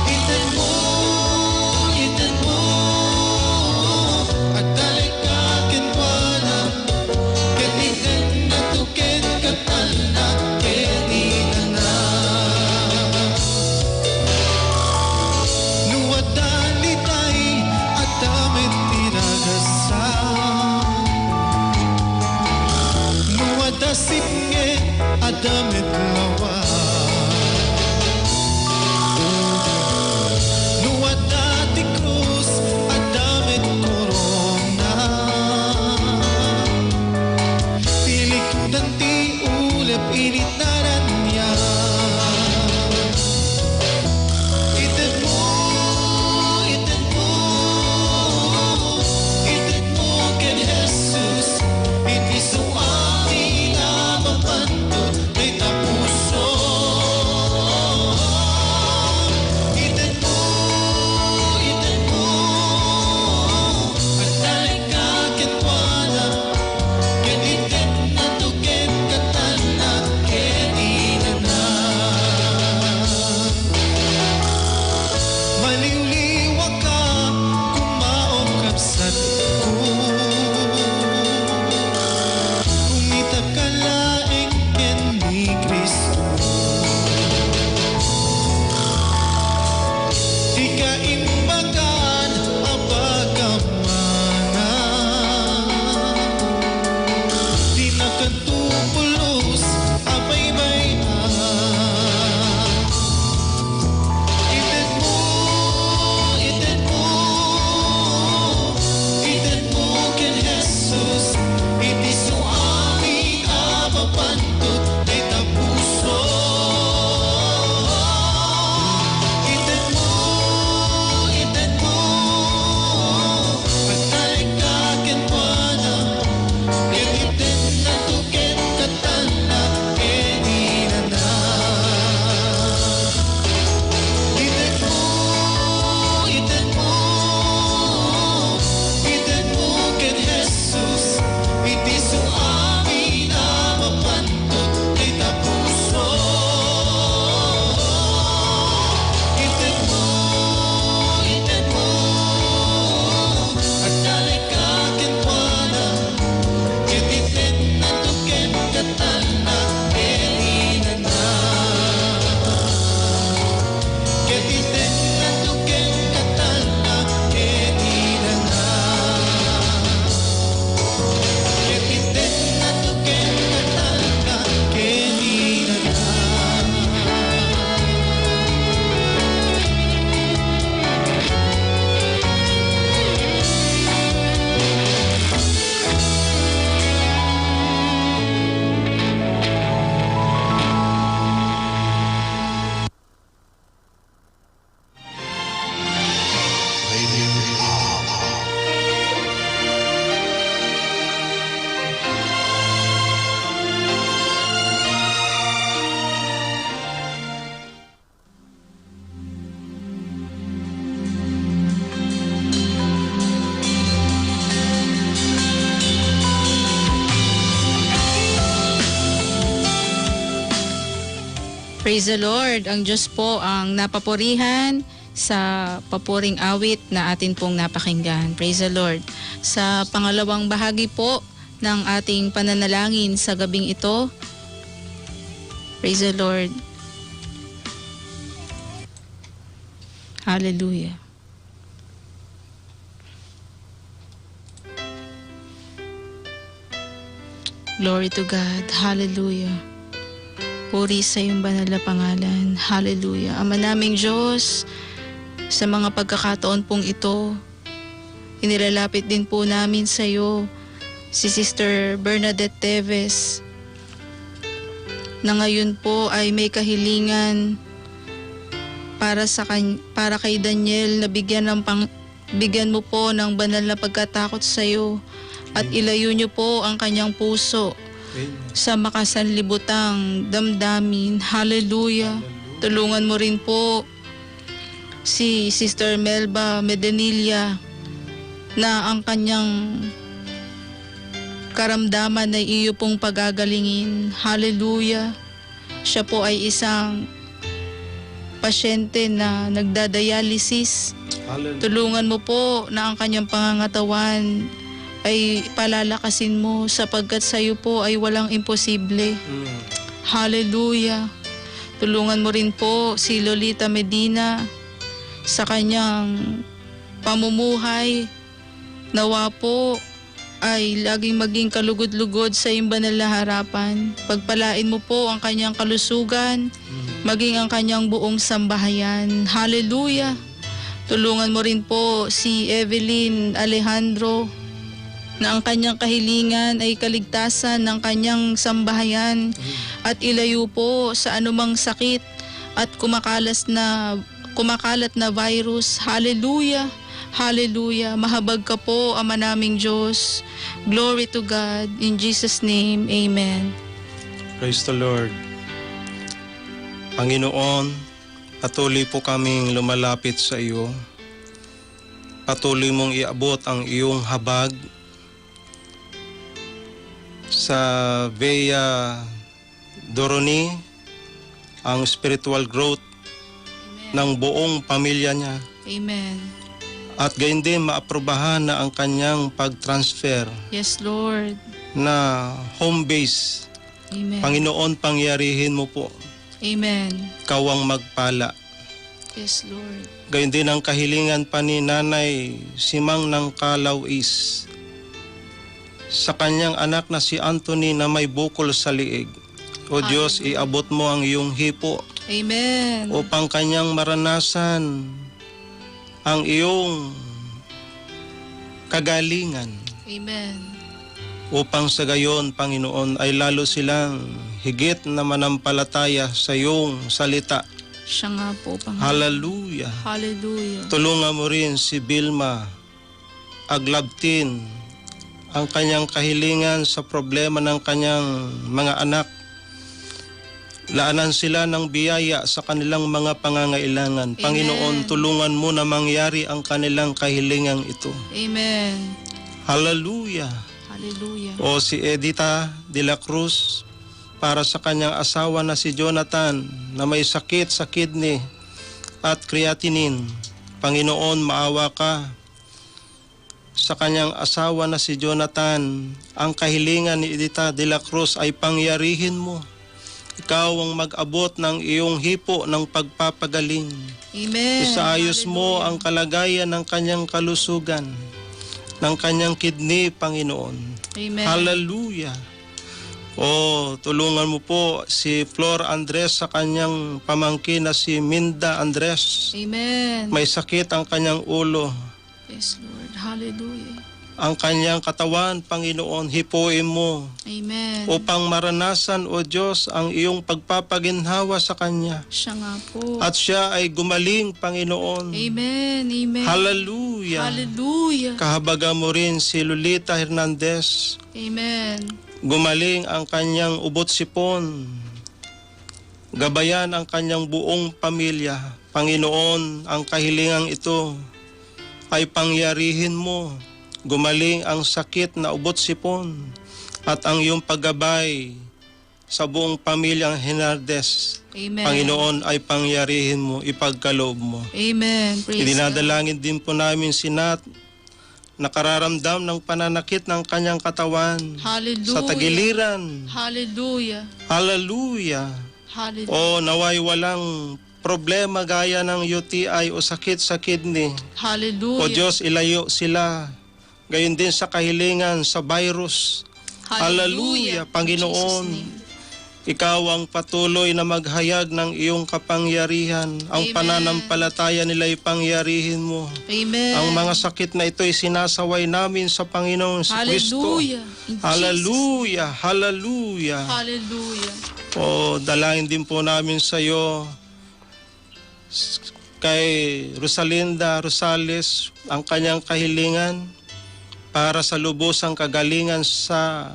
Itedmo, itedmo, agtalek ka kenkuana, ket itednato ken katalna ken inana. No adda litay, adda met ti nagasat. No adda sipnget, adda met lawas. No adda ti krus, adda met korona. Ti likudan ti ulep initnaran niya. Itedmo, itedmo, itedmo ken Jesus, iti isu amin a mapanto dayta puso. Itedmo, itedmo, agtalek ka kenkuana, ket itednato ken katalna ken inana. Maliwliwaka koma, o kabsatko. Kumitak ka laeng ken ni Cristo. Ti kaimbagan a pagamangan, ti nakatuklos a baybay-an. Itedmo, itedmo, itedmo ken Jesus, iti isu amin a mapanto dayta puso. Itedmo, itedmo, agtalek ka kenkuana, ket itednato ken katalna ken inana. Itedmo, itedmo, itedmo ken Jesus, iti isu amin a mapanto dayta puso. Itedmo, itedmo, agtalek ka kenkuana, ket itednato ken katalna ken inana. Ket itednato ken katalna ken inana. Ket itednato ken katalna ken inana. Praise the Lord. Ang Diyos po ang napapurihan sa papuring awit na atin pong napakinggan. Praise the Lord. Sa pangalawang bahagi po ng ating pananalangin sa gabing ito, praise the Lord. Hallelujah. Glory to God. Hallelujah. Puri sa iyong banal na pangalan. Hallelujah. Ama naming Diyos, sa mga pagkakataon pong ito, inilalapit din po namin sa iyo si Sister Bernadette Teves, na ngayon po ay may kahilingan para sa kan-, para kay Daniel, na bigyan ng pang-, bigyan mo po ng banal na pagkatakot sa iyo at Amen. Ilayo niyo po ang kanyang puso Amen. Sa makasanlibutang damdamin. Hallelujah. Hallelujah. Tulungan mo rin po si Sister Melba Medenilla na ang kanyang karamdaman ay iyo pong pagagalingin. Hallelujah. Siya po ay isang pasyente na nagdadialysis. Hallelujah. Tulungan mo po na ang kanyang pangangatawan ay palalakasin mo, sapagkat sa'yo po ay walang imposible. Mm. Hallelujah. Tulungan mo rin po si Lolita Medina sa kanyang pamumuhay. Nawa po ay laging maging kalugod-lugod sa iyong banal na harapan. Pagpalain mo po ang kanyang kalusugan, mm, maging ang kanyang buong sambahayan. Hallelujah! Tulungan mo rin po si Evelyn Alejandro na ang kanyang kahilingan ay kaligtasan ng kanyang sambahayan, mm, at ilayo po sa anumang sakit at kumakalas na, kumakalat na virus. Hallelujah! Hallelujah! Mahabag ka po, Ama naming Diyos. Glory to God. In Jesus' name, amen. Praise the Lord. Panginoon, patuloy po kaming lumalapit sa iyo. Patuloy mong iabot ang iyong habag sa Bea Doroni, ang spiritual growth, amen, ng buong pamilya niya. Amen. At gayon din, maaprubahan na ang kanyang pag-transfer, yes, Lord, na home base. Amen. Panginoon, pangyarihin mo po. Amen. Ikaw ang magpala. Yes, Lord. Gayon din ang kahilingan pa ni Nanay Simang ng Kalawis sa kanyang anak na si Anthony na may bukol sa liig. O Diyos, hallelujah, iabot mo ang iyong hipo, amen, upang kanyang maranasan ang iyong kagalingan. Amen. Upang sa gayon, Panginoon, ay lalo silang higit na manampalataya sa iyong salita. Siya nga po, Panginoon. Hallelujah. Hallelujah. Tulungan mo rin si Vilma Aglabtin, ang kanyang kahilingan sa problema ng kanyang mga anak. Laanan sila ng biyaya sa kanilang mga pangangailangan. Amen. Panginoon, tulungan mo na mangyari ang kanilang kahilingang ito. Amen. Hallelujah. Hallelujah. O si Edita de la Cruz, para sa kanyang asawa na si Jonathan na may sakit sa kidney at creatinine. Panginoon, maawa ka sa kanyang asawa na si Jonathan. Ang kahilingan ni Edita de la Cruz ay pangyarihin mo. Ikaw ang mag-abot ng iyong hipo ng pagpapagaling. Amen. Isaayos mo, hallelujah, ang kalagayan ng kanyang kalusugan, ng kanyang kidney, Panginoon. Amen. Hallelujah. O, tulungan mo po si Flor Andres sa kanyang pamangkin na si Minda Andres. Amen. May sakit ang kanyang ulo. Yes, Lord. Hallelujah. Ang kanyang katawan, Panginoon, hipuin mo. Amen. Upang maranasan, O Diyos, ang iyong pagpapaginhawa sa kanya. Siya nga po. At siya ay gumaling, Panginoon. Amen, amen. Hallelujah. Hallelujah. Kahabagan mo rin si Lolita Hernandez. Amen. Gumaling ang kanyang ubot-sipon. Gabayan ang kanyang buong pamilya. Panginoon, ang kahilingang ito ay pangyarihin mo. Gumaling ang sakit na ubot-sipon at ang iyong paggabay sa buong pamilyang Hernandez. Amen. Panginoon, ay pangyarihin mo, ipagkaloob mo. Amen. Praise God. Idinadalangin din po namin si Nat, nakararamdam ng pananakit ng kanyang katawan. Hallelujah. Sa tagiliran. Hallelujah. Hallelujah. Hallelujah. O naway walang problema gaya ng U T I o sakit sa kidney. Hallelujah. O Diyos, ilayo sila. Gayon din sa kahilingan sa virus. Hallelujah. Hallelujah. In Jesus' Panginoon, name. Ikaw ang patuloy na maghayag ng iyong kapangyarihan. Ang, amen, pananampalataya nila ipangyarihin mo. Amen. Ang mga sakit na ito'y sinasaway namin sa Panginoong Kristo. Hallelujah. In Jesus' name. Hallelujah. Hallelujah. Hallelujah. O, dalangin din po namin sa iyo kay Rosalinda Rosales ang kanyang kahilingan para sa lubusang kagalingan sa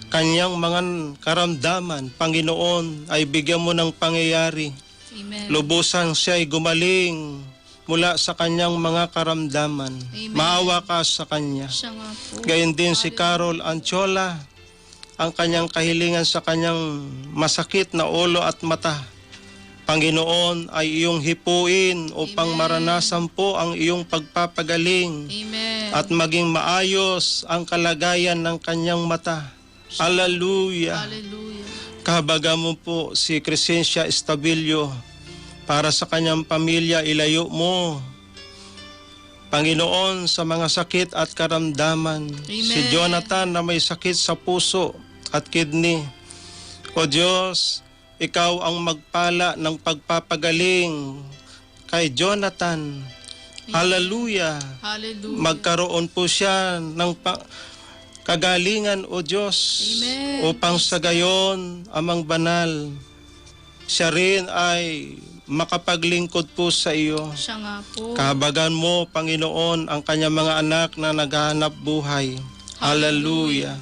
kanyang mga karamdaman. Panginoon, ay bigyan mo ng pangyayari. Amen. Lubusang siya'y gumaling mula sa kanyang mga karamdaman. Amen. Maawa ka sa kanya. Siya nga po. Gayon din si Hallelujah. Carol Anchola, ang kanyang kahilingan sa kanyang masakit na ulo at mata. Panginoon, ay iyong hipuin upang Amen. Maranasan po ang iyong pagpapagaling Amen. At maging maayos ang kalagayan ng kanyang mata. Hallelujah. Hallelujah. Kahabagan mo po si Crescencia Estabillo. Para sa kanyang pamilya, ilayo mo, Panginoon, sa mga sakit at karamdaman. Amen. Si Jonathan na may sakit sa puso at kidney. O Diyos, ikaw ang magpala ng pagpapagaling kay Jonathan. Amen. Hallelujah. Hallelujah. Magkaroon po siya ng pa-, kagalingan, O Diyos, Amen. Upang sa gayon, Amang Banal, siya rin ay makapaglingkod po sa iyo. Siya nga po. Kahabagan mo, Panginoon, ang kanyang mga anak na naghahanap buhay. Hallelujah. Hallelujah.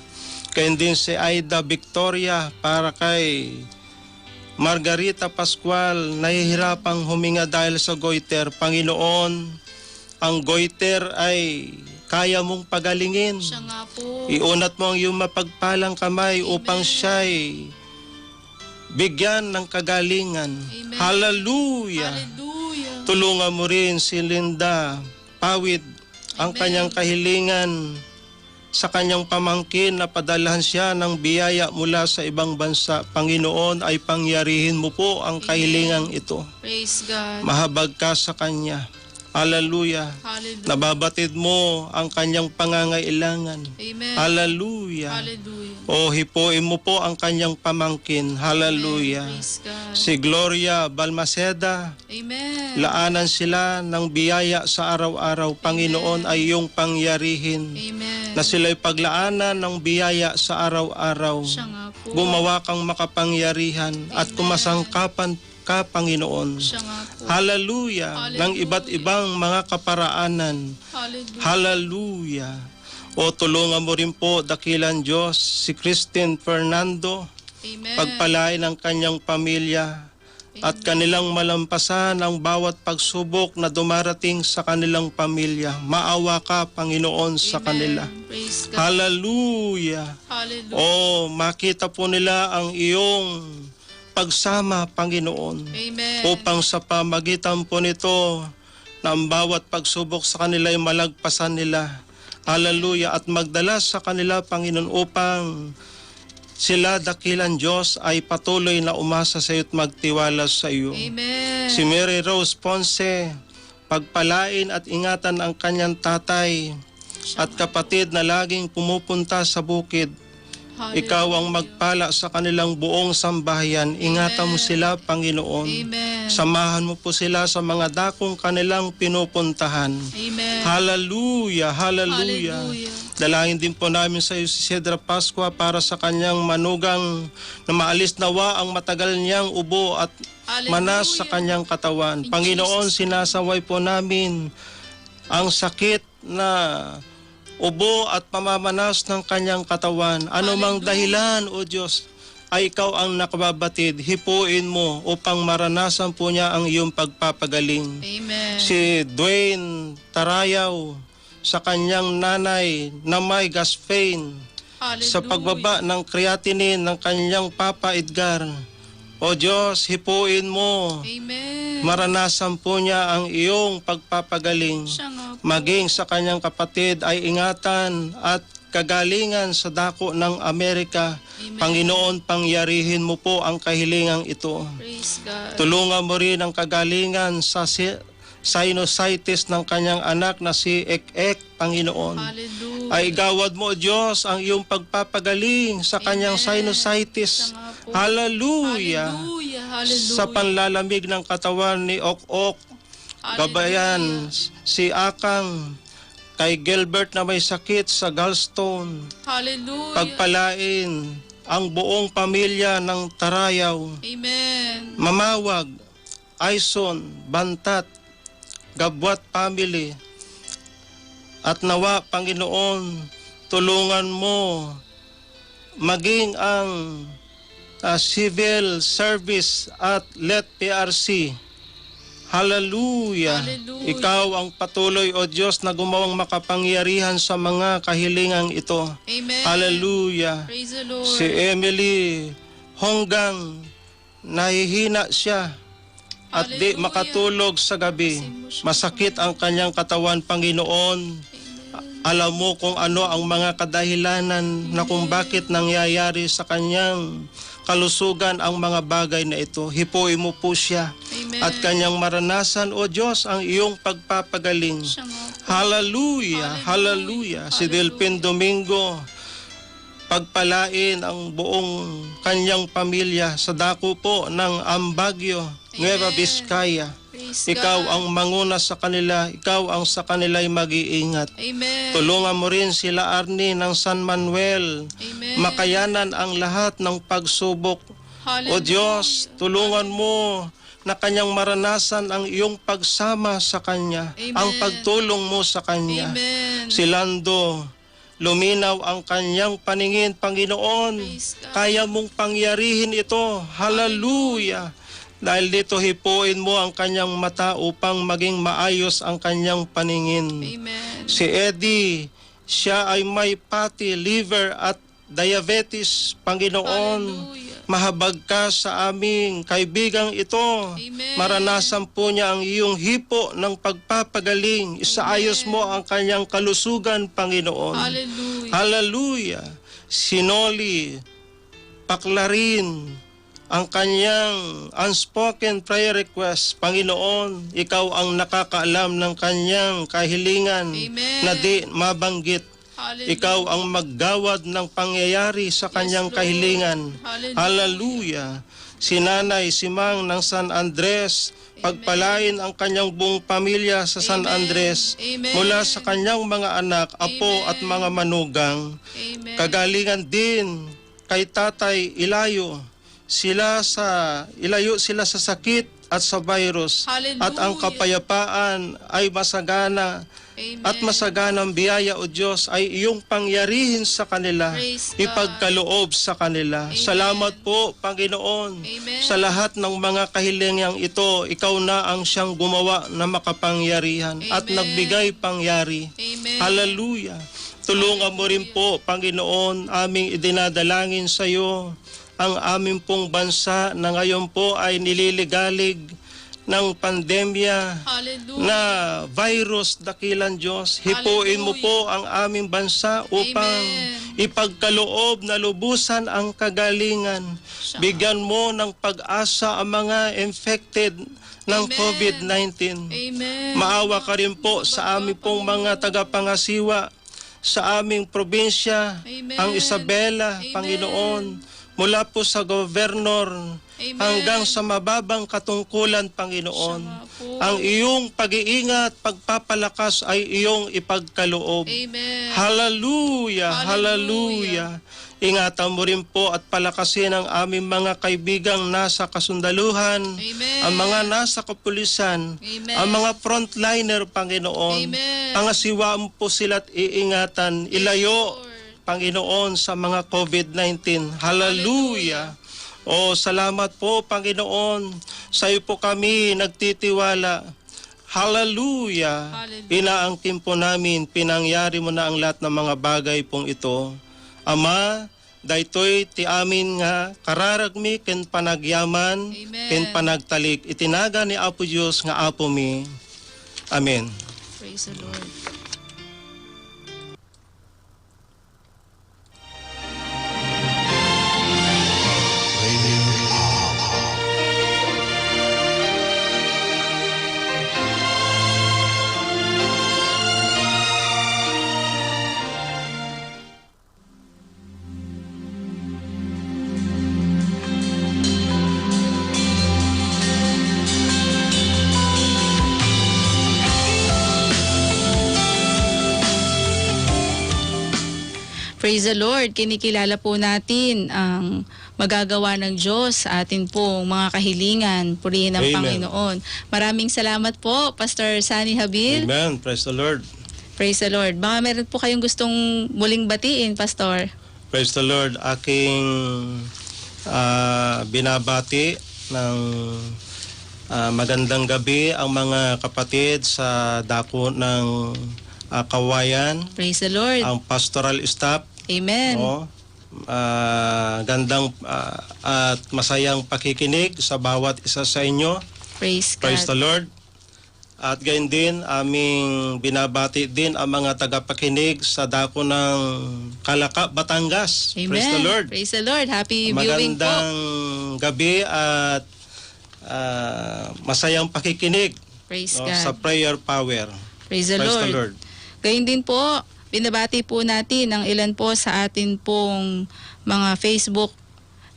Kaya din si Aida Victoria para kay Margarita Pascual, nahihirapang huminga dahil sa goiter. Panginoon, ang goiter ay kaya mong pagalingin. Siya nga po. Iunat mo ang iyong mapagpalang kamay Amen. Upang siya'y bigyan ng kagalingan. Amen. Hallelujah. Hallelujah. Tulungan mo rin si Linda Pawid, ang Amen. Kanyang kahilingan sa kanyang pamangkin na padalhan siya ng biyaya mula sa ibang bansa. Panginoon, ay pangyarihin mo po ang Amen. Kahilingang ito. Praise God. Mahabag ka sa kanya. Hallelujah. Hallelujah. Nababatid mo ang kanyang pangangailangan. Amen. Hallelujah. Hallelujah. O, hipuin mo po ang kanyang pamangkin. Hallelujah. Amen. Praise God. Si Gloria Balmaceda, Amen. Laanan sila ng biyaya sa araw-araw. Panginoon, Amen. Ay iyong pangyarihin Amen. Na sila'y paglaanan ng biyaya sa araw-araw. Siya nga po. Gumawa kang makapangyarihan at Amen. Kumasangkapan ka, Panginoon. Siya nga po. Hallelujah. Hallelujah. Ng iba't ibang mga kaparaanan. Hallelujah. Hallelujah. O tulungan mo rin po, dakilang Diyos, si Christine Fernando. Amen. Pagpalain ang kanyang pamilya at Amen. Kanilang malampasan ang bawat pagsubok na dumarating sa kanilang pamilya. Maawa ka, Panginoon, sa Amen. Kanila. Praise God. Hallelujah. Hallelujah. Oh, makita po nila ang iyong pagsama, Panginoon. Amen. Upang sa pamagitan po nito, na ang bawat pagsubok sa kanila ay malagpasan nila. Hallelujah. At magdala sa kanila, Panginoon, upang sila, dakilang Diyos, ay patuloy na umasa sa iyo at magtiwala sa iyo. Amen. Si Mary Rose Ponce, pagpalain at ingatan ang kanyang tatay at kapatid na laging pumupunta sa bukid. Hallelujah. Ikaw ang magpala sa kanilang buong sambahayan. Ingatan mo Amen. Sila, Panginoon. Amen. Samahan mo po sila sa mga dakong kanilang pinupuntahan. Amen. Hallelujah, hallelujah. Hallelujah. Dalangin din po namin sa iyo si Cedra Pascua para sa kanyang manugang na maalis nawa ang matagal niyang ubo at Hallelujah. Manas sa kanyang katawan. In Panginoon, Jesus' name. Sinasaway po namin ang sakit na ubo at pamamanas ng kanyang katawan. Anumang Hallelujah. Dahilan, O Diyos, ay ikaw ang nakababatid. Hipuin mo upang maranasan po niya ang iyong pagpapagaling. Amen. Si Dwayne Tarayaw, sa kanyang nanay na may gas pain, sa Hallelujah. Pagbaba ng creatinine ng kanyang Papa Edgar. O Diyos, hipuin mo. Amen. Maranasan po niya ang iyong pagpapagaling. Siya nga po. Maging sa kanyang kapatid ay ingatan at kagalingan sa dako ng Amerika. Amen. Panginoon, pangyarihin mo po ang kahilingang ito. Praise God. Tulungan mo rin ang kagalingan sa si-, sinusitis ng kanyang anak na si Ek-Ek, Panginoon. Hallelujah. Ay igawad mo, O Diyos, ang iyong pagpapagaling sa kanyang Amen. Sinusitis. Siya nga po. Hallelujah. Hallelujah, hallelujah. Sa panlalamig ng katawan ni Ok-Ok, Hallelujah. Gabayan, si Akang, kay Gilbert na may sakit sa gallstone. Hallelujah. Pagpalain ang buong pamilya ng Tarayaw. Amen. Mamawag, Aison, Bantat, Gabuat family. At nawa, Panginoon, tulungan mo maging ang, ah, civil service at let P R C Hallelujah. Hallelujah. Ikaw ang patuloy, O Diyos, na gumawang makapangyarihan sa mga kahilingang ito. Amen. Hallelujah. Praise the Lord. Si Emily Honggang, nahihina siya at di Hallelujah. Makatulog sa gabi. Masakit ang kanyang katawan, Panginoon. Amen. Alam mo kung ano ang mga kadahilanan na kung Amen. Bakit nangyayari sa kanyang kalusugan ang mga bagay na ito. Hipuin mo po siya Amen. At kanyang maranasan, O Diyos, ang iyong pagpapagaling. Siya nga po. Hallelujah, Hallelujah. Hallelujah. Si Hallelujah. Delfin Domingo, pagpalain ang buong kanyang pamilya sa dako po ng Ambagyo, Nueva Amen. Vizcaya. Praise Ikaw God. Ang manguna sa kanila, ikaw ang sa kanila'y mag-iingat. Amen. Tulungan mo rin sila Arnie ng San Manuel. Amen. Makayanan ang lahat ng pagsubok. Hallelujah. O Diyos, tulungan mo na kanyang maranasan ang iyong pagsama sa kanya, Amen. Ang pagtulong mo sa kanya. Amen. Si Lando, luminaw ang kanyang paningin, Panginoon. Praise God. Kaya mong pangyarihin ito. Hallelujah. Hallelujah. Dahil dito, hipuin mo ang kanyang mata upang maging maayos ang kanyang paningin. Amen. Si Eddie, siya ay may fatty liver at diabetes, Panginoon. Hallelujah. Mahabag ka sa aming kaibigang ito. Amen. Maranasan po niya ang iyong hipo ng pagpapagaling. Isaayos Amen. Mo ang kanyang kalusugan, Panginoon. Hallelujah. Hallelujah. Si Noli, paklarin ang kanyang unspoken prayer request. Panginoon, ikaw ang nakakaalam ng kanyang kahilingan Amen. Na di mabanggit. Hallelujah. Ikaw ang maggawad ng pangyayari sa Yes, kanyang Lord. Kahilingan. Hallelujah. Hallelujah. Si Nanay Simang ng San Andres, Amen. Pagpalain ang kanyang buong pamilya sa San Amen. Andres, Amen. Mula sa kanyang mga anak, apo, Amen. At mga manugang. Amen. Kagalingan din kay Tatay Ilayo. Sila sa, ilayo sila sa sakit at sa virus. Hallelujah. At ang kapayapaan ay masagana Amen. At masaganang biyaya, O Diyos, ay iyong pangyarihin sa kanila, Praise God. Ipagkaloob sa kanila. Amen. Salamat po, Panginoon, Amen. Sa lahat ng mga kahilingang ito. Ikaw na ang siyang gumawa na makapangyarihan at Amen. Nagbigay pangyari. Amen. Hallelujah. Tulungan mo rin Hallelujah. Po, Panginoon, aming idinadalangin sa iyo ang amin pong bansa na ngayon po ay nililigalig ng pandemya Hallelujah. Na virus, dakilang Diyos. Hipuin mo Hallelujah. Po ang aming bansa upang Amen. Ipagkaloob na lubusan ang kagalingan. Siya. Bigyan mo ng pag-asa ang mga infected ng Amen. Covid nineteen. Amen. Maawa ka rin po sa amin pong mga tagapangasiwa sa aming probinsya, Amen. Ang Isabela, Amen. Panginoon, mula po sa gobernador Amen. Hanggang sa mababang katungkulan, Panginoon. Siya nga po. Ang iyong pag-iingat, pagpapalakas ay iyong ipagkaloob. Amen. Hallelujah, Hallelujah. Hallelujah. Ingatan mo rin po at palakasin ang aming mga kaibigang nasa kasundaluhan, Amen. Ang mga nasa kapulisan, Amen. Ang mga frontliner, Panginoon. Amen. Pangasiwaan po sila at iingatan, Yes, ilayo, Lord. Panginoon, sa mga Covid nineteen. Hallelujah. Hallelujah. O, salamat po, Panginoon. Sa iyo po kami nagtitiwala. Hallelujah. Hallelujah. Inaangkin po namin, pinangyari mo na ang lahat ng mga bagay pong ito. Ama, daytoy ti amin nga kararagmi ken panagyaman, Amen. Ken panagtalik. Iti nagan ni Apo Dios nga Apo mi. Amen. Praise the Lord. Praise the Lord. Kinikilala po natin ang magagawa ng Diyos sa atin pong mga kahilingan. Purihin ang Amen. Panginoon. Maraming salamat po, Pastor Sunny Habil. Amen. Praise the Lord. Praise the Lord. Baka meron po kayong gustong muling batiin, Pastor. Praise the Lord. Aking, ah, binabati ng Ah, magandang gabi ang mga kapatid sa dako ng, ah, Kawayan, Praise the Lord. Ang pastoral staff, Amen. No? Ah, gandang, ah, at masayang pakikinig sa bawat isa sa inyo. Praise Praise God. The Lord. At gayon din, aming binabati din ang mga tagapakinig sa dako ng Calaca, Batangas. Praise the Amen. Lord. Praise the Lord. Happy viewing po. Magandang gabi at, ah, masayang pakikinig, Praise no, God. Sa prayer power. Praise the Praise the Lord. Lord. Gayon din po, binabati po natin ang ilan po sa atin pong mga Facebook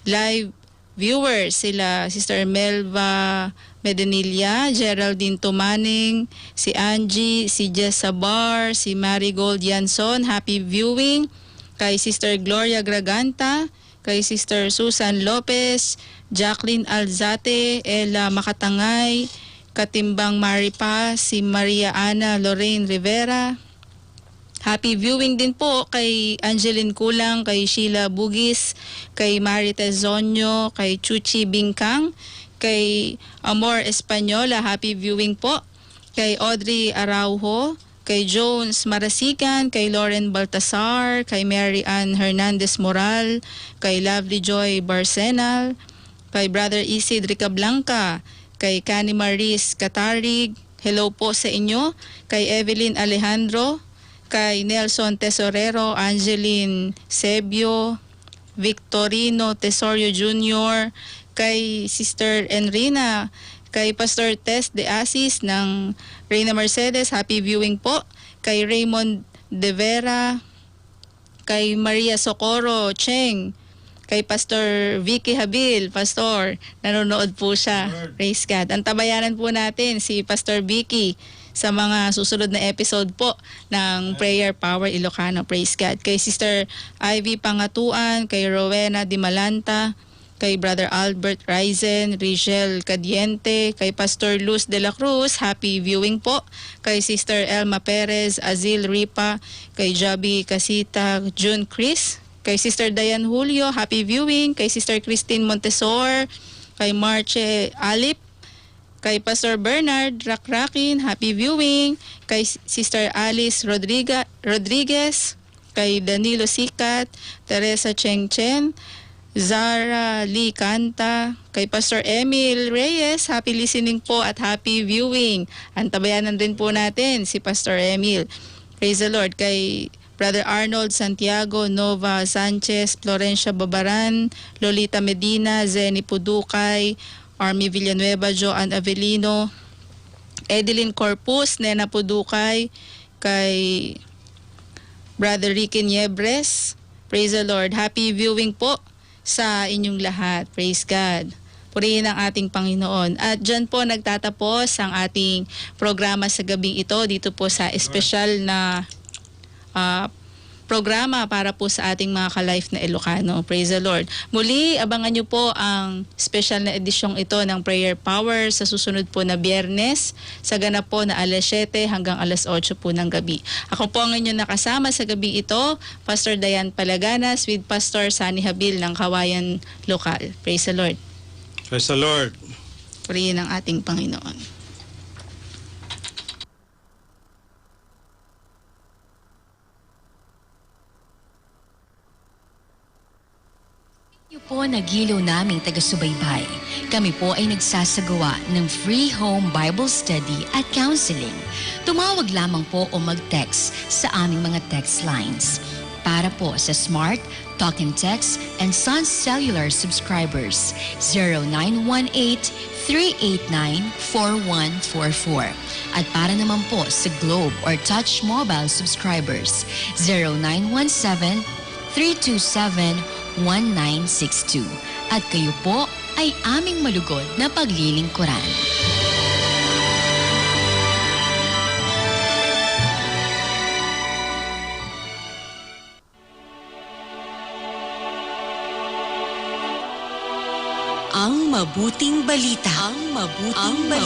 Live viewers, sila Sister Melva Medenilla, Geraldine Tumaning, si Angie, si Jess Sabar, si Marigold Yanson. Happy viewing kay Sister Gloria Graganta, kay Sister Susan Lopez, Jacqueline Alzate, Ella Makatangay, Katimbang Maripa, si Maria Ana Lorraine Rivera. Happy viewing din po kay Angeline Kulang, kay Sheila Bugis, kay Marites Zonyo, kay Chuchi Bingkang, kay Amor Española. Happy viewing po kay Audrey Araujo, kay Jones Marasigan, kay Lauren Baltasar, kay Mary Ann Hernandez Moral, kay Lovely Joy Barsenal, kay Brother Isid Ricablanca, kay Kani Maris Katarig, hello po sa inyo, kay Evelyn Alejandro, kay Nelson Tesorero, Angeline Sebio, Victorino Tesorio Junior, kay Sister Enrina, kay Pastor Tess De Asis ng Reina Mercedes, happy viewing po, kay Raymond De Vera, kay Maria Socorro Cheng, kay Pastor Vicky Habil, Pastor, nanonood po siya. Lord. Praise God. Antabayanan po natin si Pastor Vicky sa mga susunod na episode po ng Prayer Power Ilocano. Praise God. Kay Sister Ivy Pangatuan, kay Rowena Dimalanta, kay Brother Albert Risen, Rigel Cadiente, kay Pastor Luz de la Cruz, happy viewing po. Kay Sister Elma Perez, Azil Ripa, kay Javi Casita, June Chris, kay Sister Diane Julio, happy viewing. Kay Sister Christine Montesor, kay Marche Alip, kay Pastor Bernard Rakrakin, happy viewing. Kay S-, Sister Alice Rodriga-, Rodriguez, kay Danilo Sikat, Teresa Cheng Chen, Zara Lee Canta, kay Pastor Emil Reyes, happy listening po at happy viewing. Antabayanan din po natin si Pastor Emil. Praise the Lord. Kay Brother Arnold Santiago, Nova Sanchez, Florencia Babaran, Lolita Medina, Zenny Pudukay, Army Villanueva, Joan Avelino, Edeline Corpus, Nena Pudukay, kay Brother Ricky Niebres. Praise the Lord. Happy viewing po sa inyong lahat. Praise God. Purihin ang ating Panginoon. At dyan po nagtatapos ang ating programa sa gabing ito, dito po sa espesyal na, ah, programa para po sa ating mga ka-life na Ilocano. Praise the Lord. Muli, abangan niyo po ang special na edisyong ito ng Prayer Power sa susunod po na Biyernes, sa ganap po na alas siyete hanggang alas otso po ng gabi. Ako po ang inyong nakasama sa gabi ito, Pastor Diane Palaganas with Pastor Sunny Habil ng Kawayan Lokal. Praise the Lord. Praise the Lord. Purihin ang ating Panginoon. Niyo po na giliw naming taga-subaybay. Kami po ay nagsasagawa ng free home Bible study at counseling. Tumawag lamang po o mag-text sa aming mga text lines. Para po sa Smart, Talk and Text, and Sun Cellular subscribers, zero nine one eight, three eight nine, four one four four. At para naman po sa Globe or Touch Mobile subscribers, zero nine one seven, three two seven, one nine six two. At kayo po ay aming malugod na paglilingkuran. Ang mabuting balita. Ang mabuting Ang balita.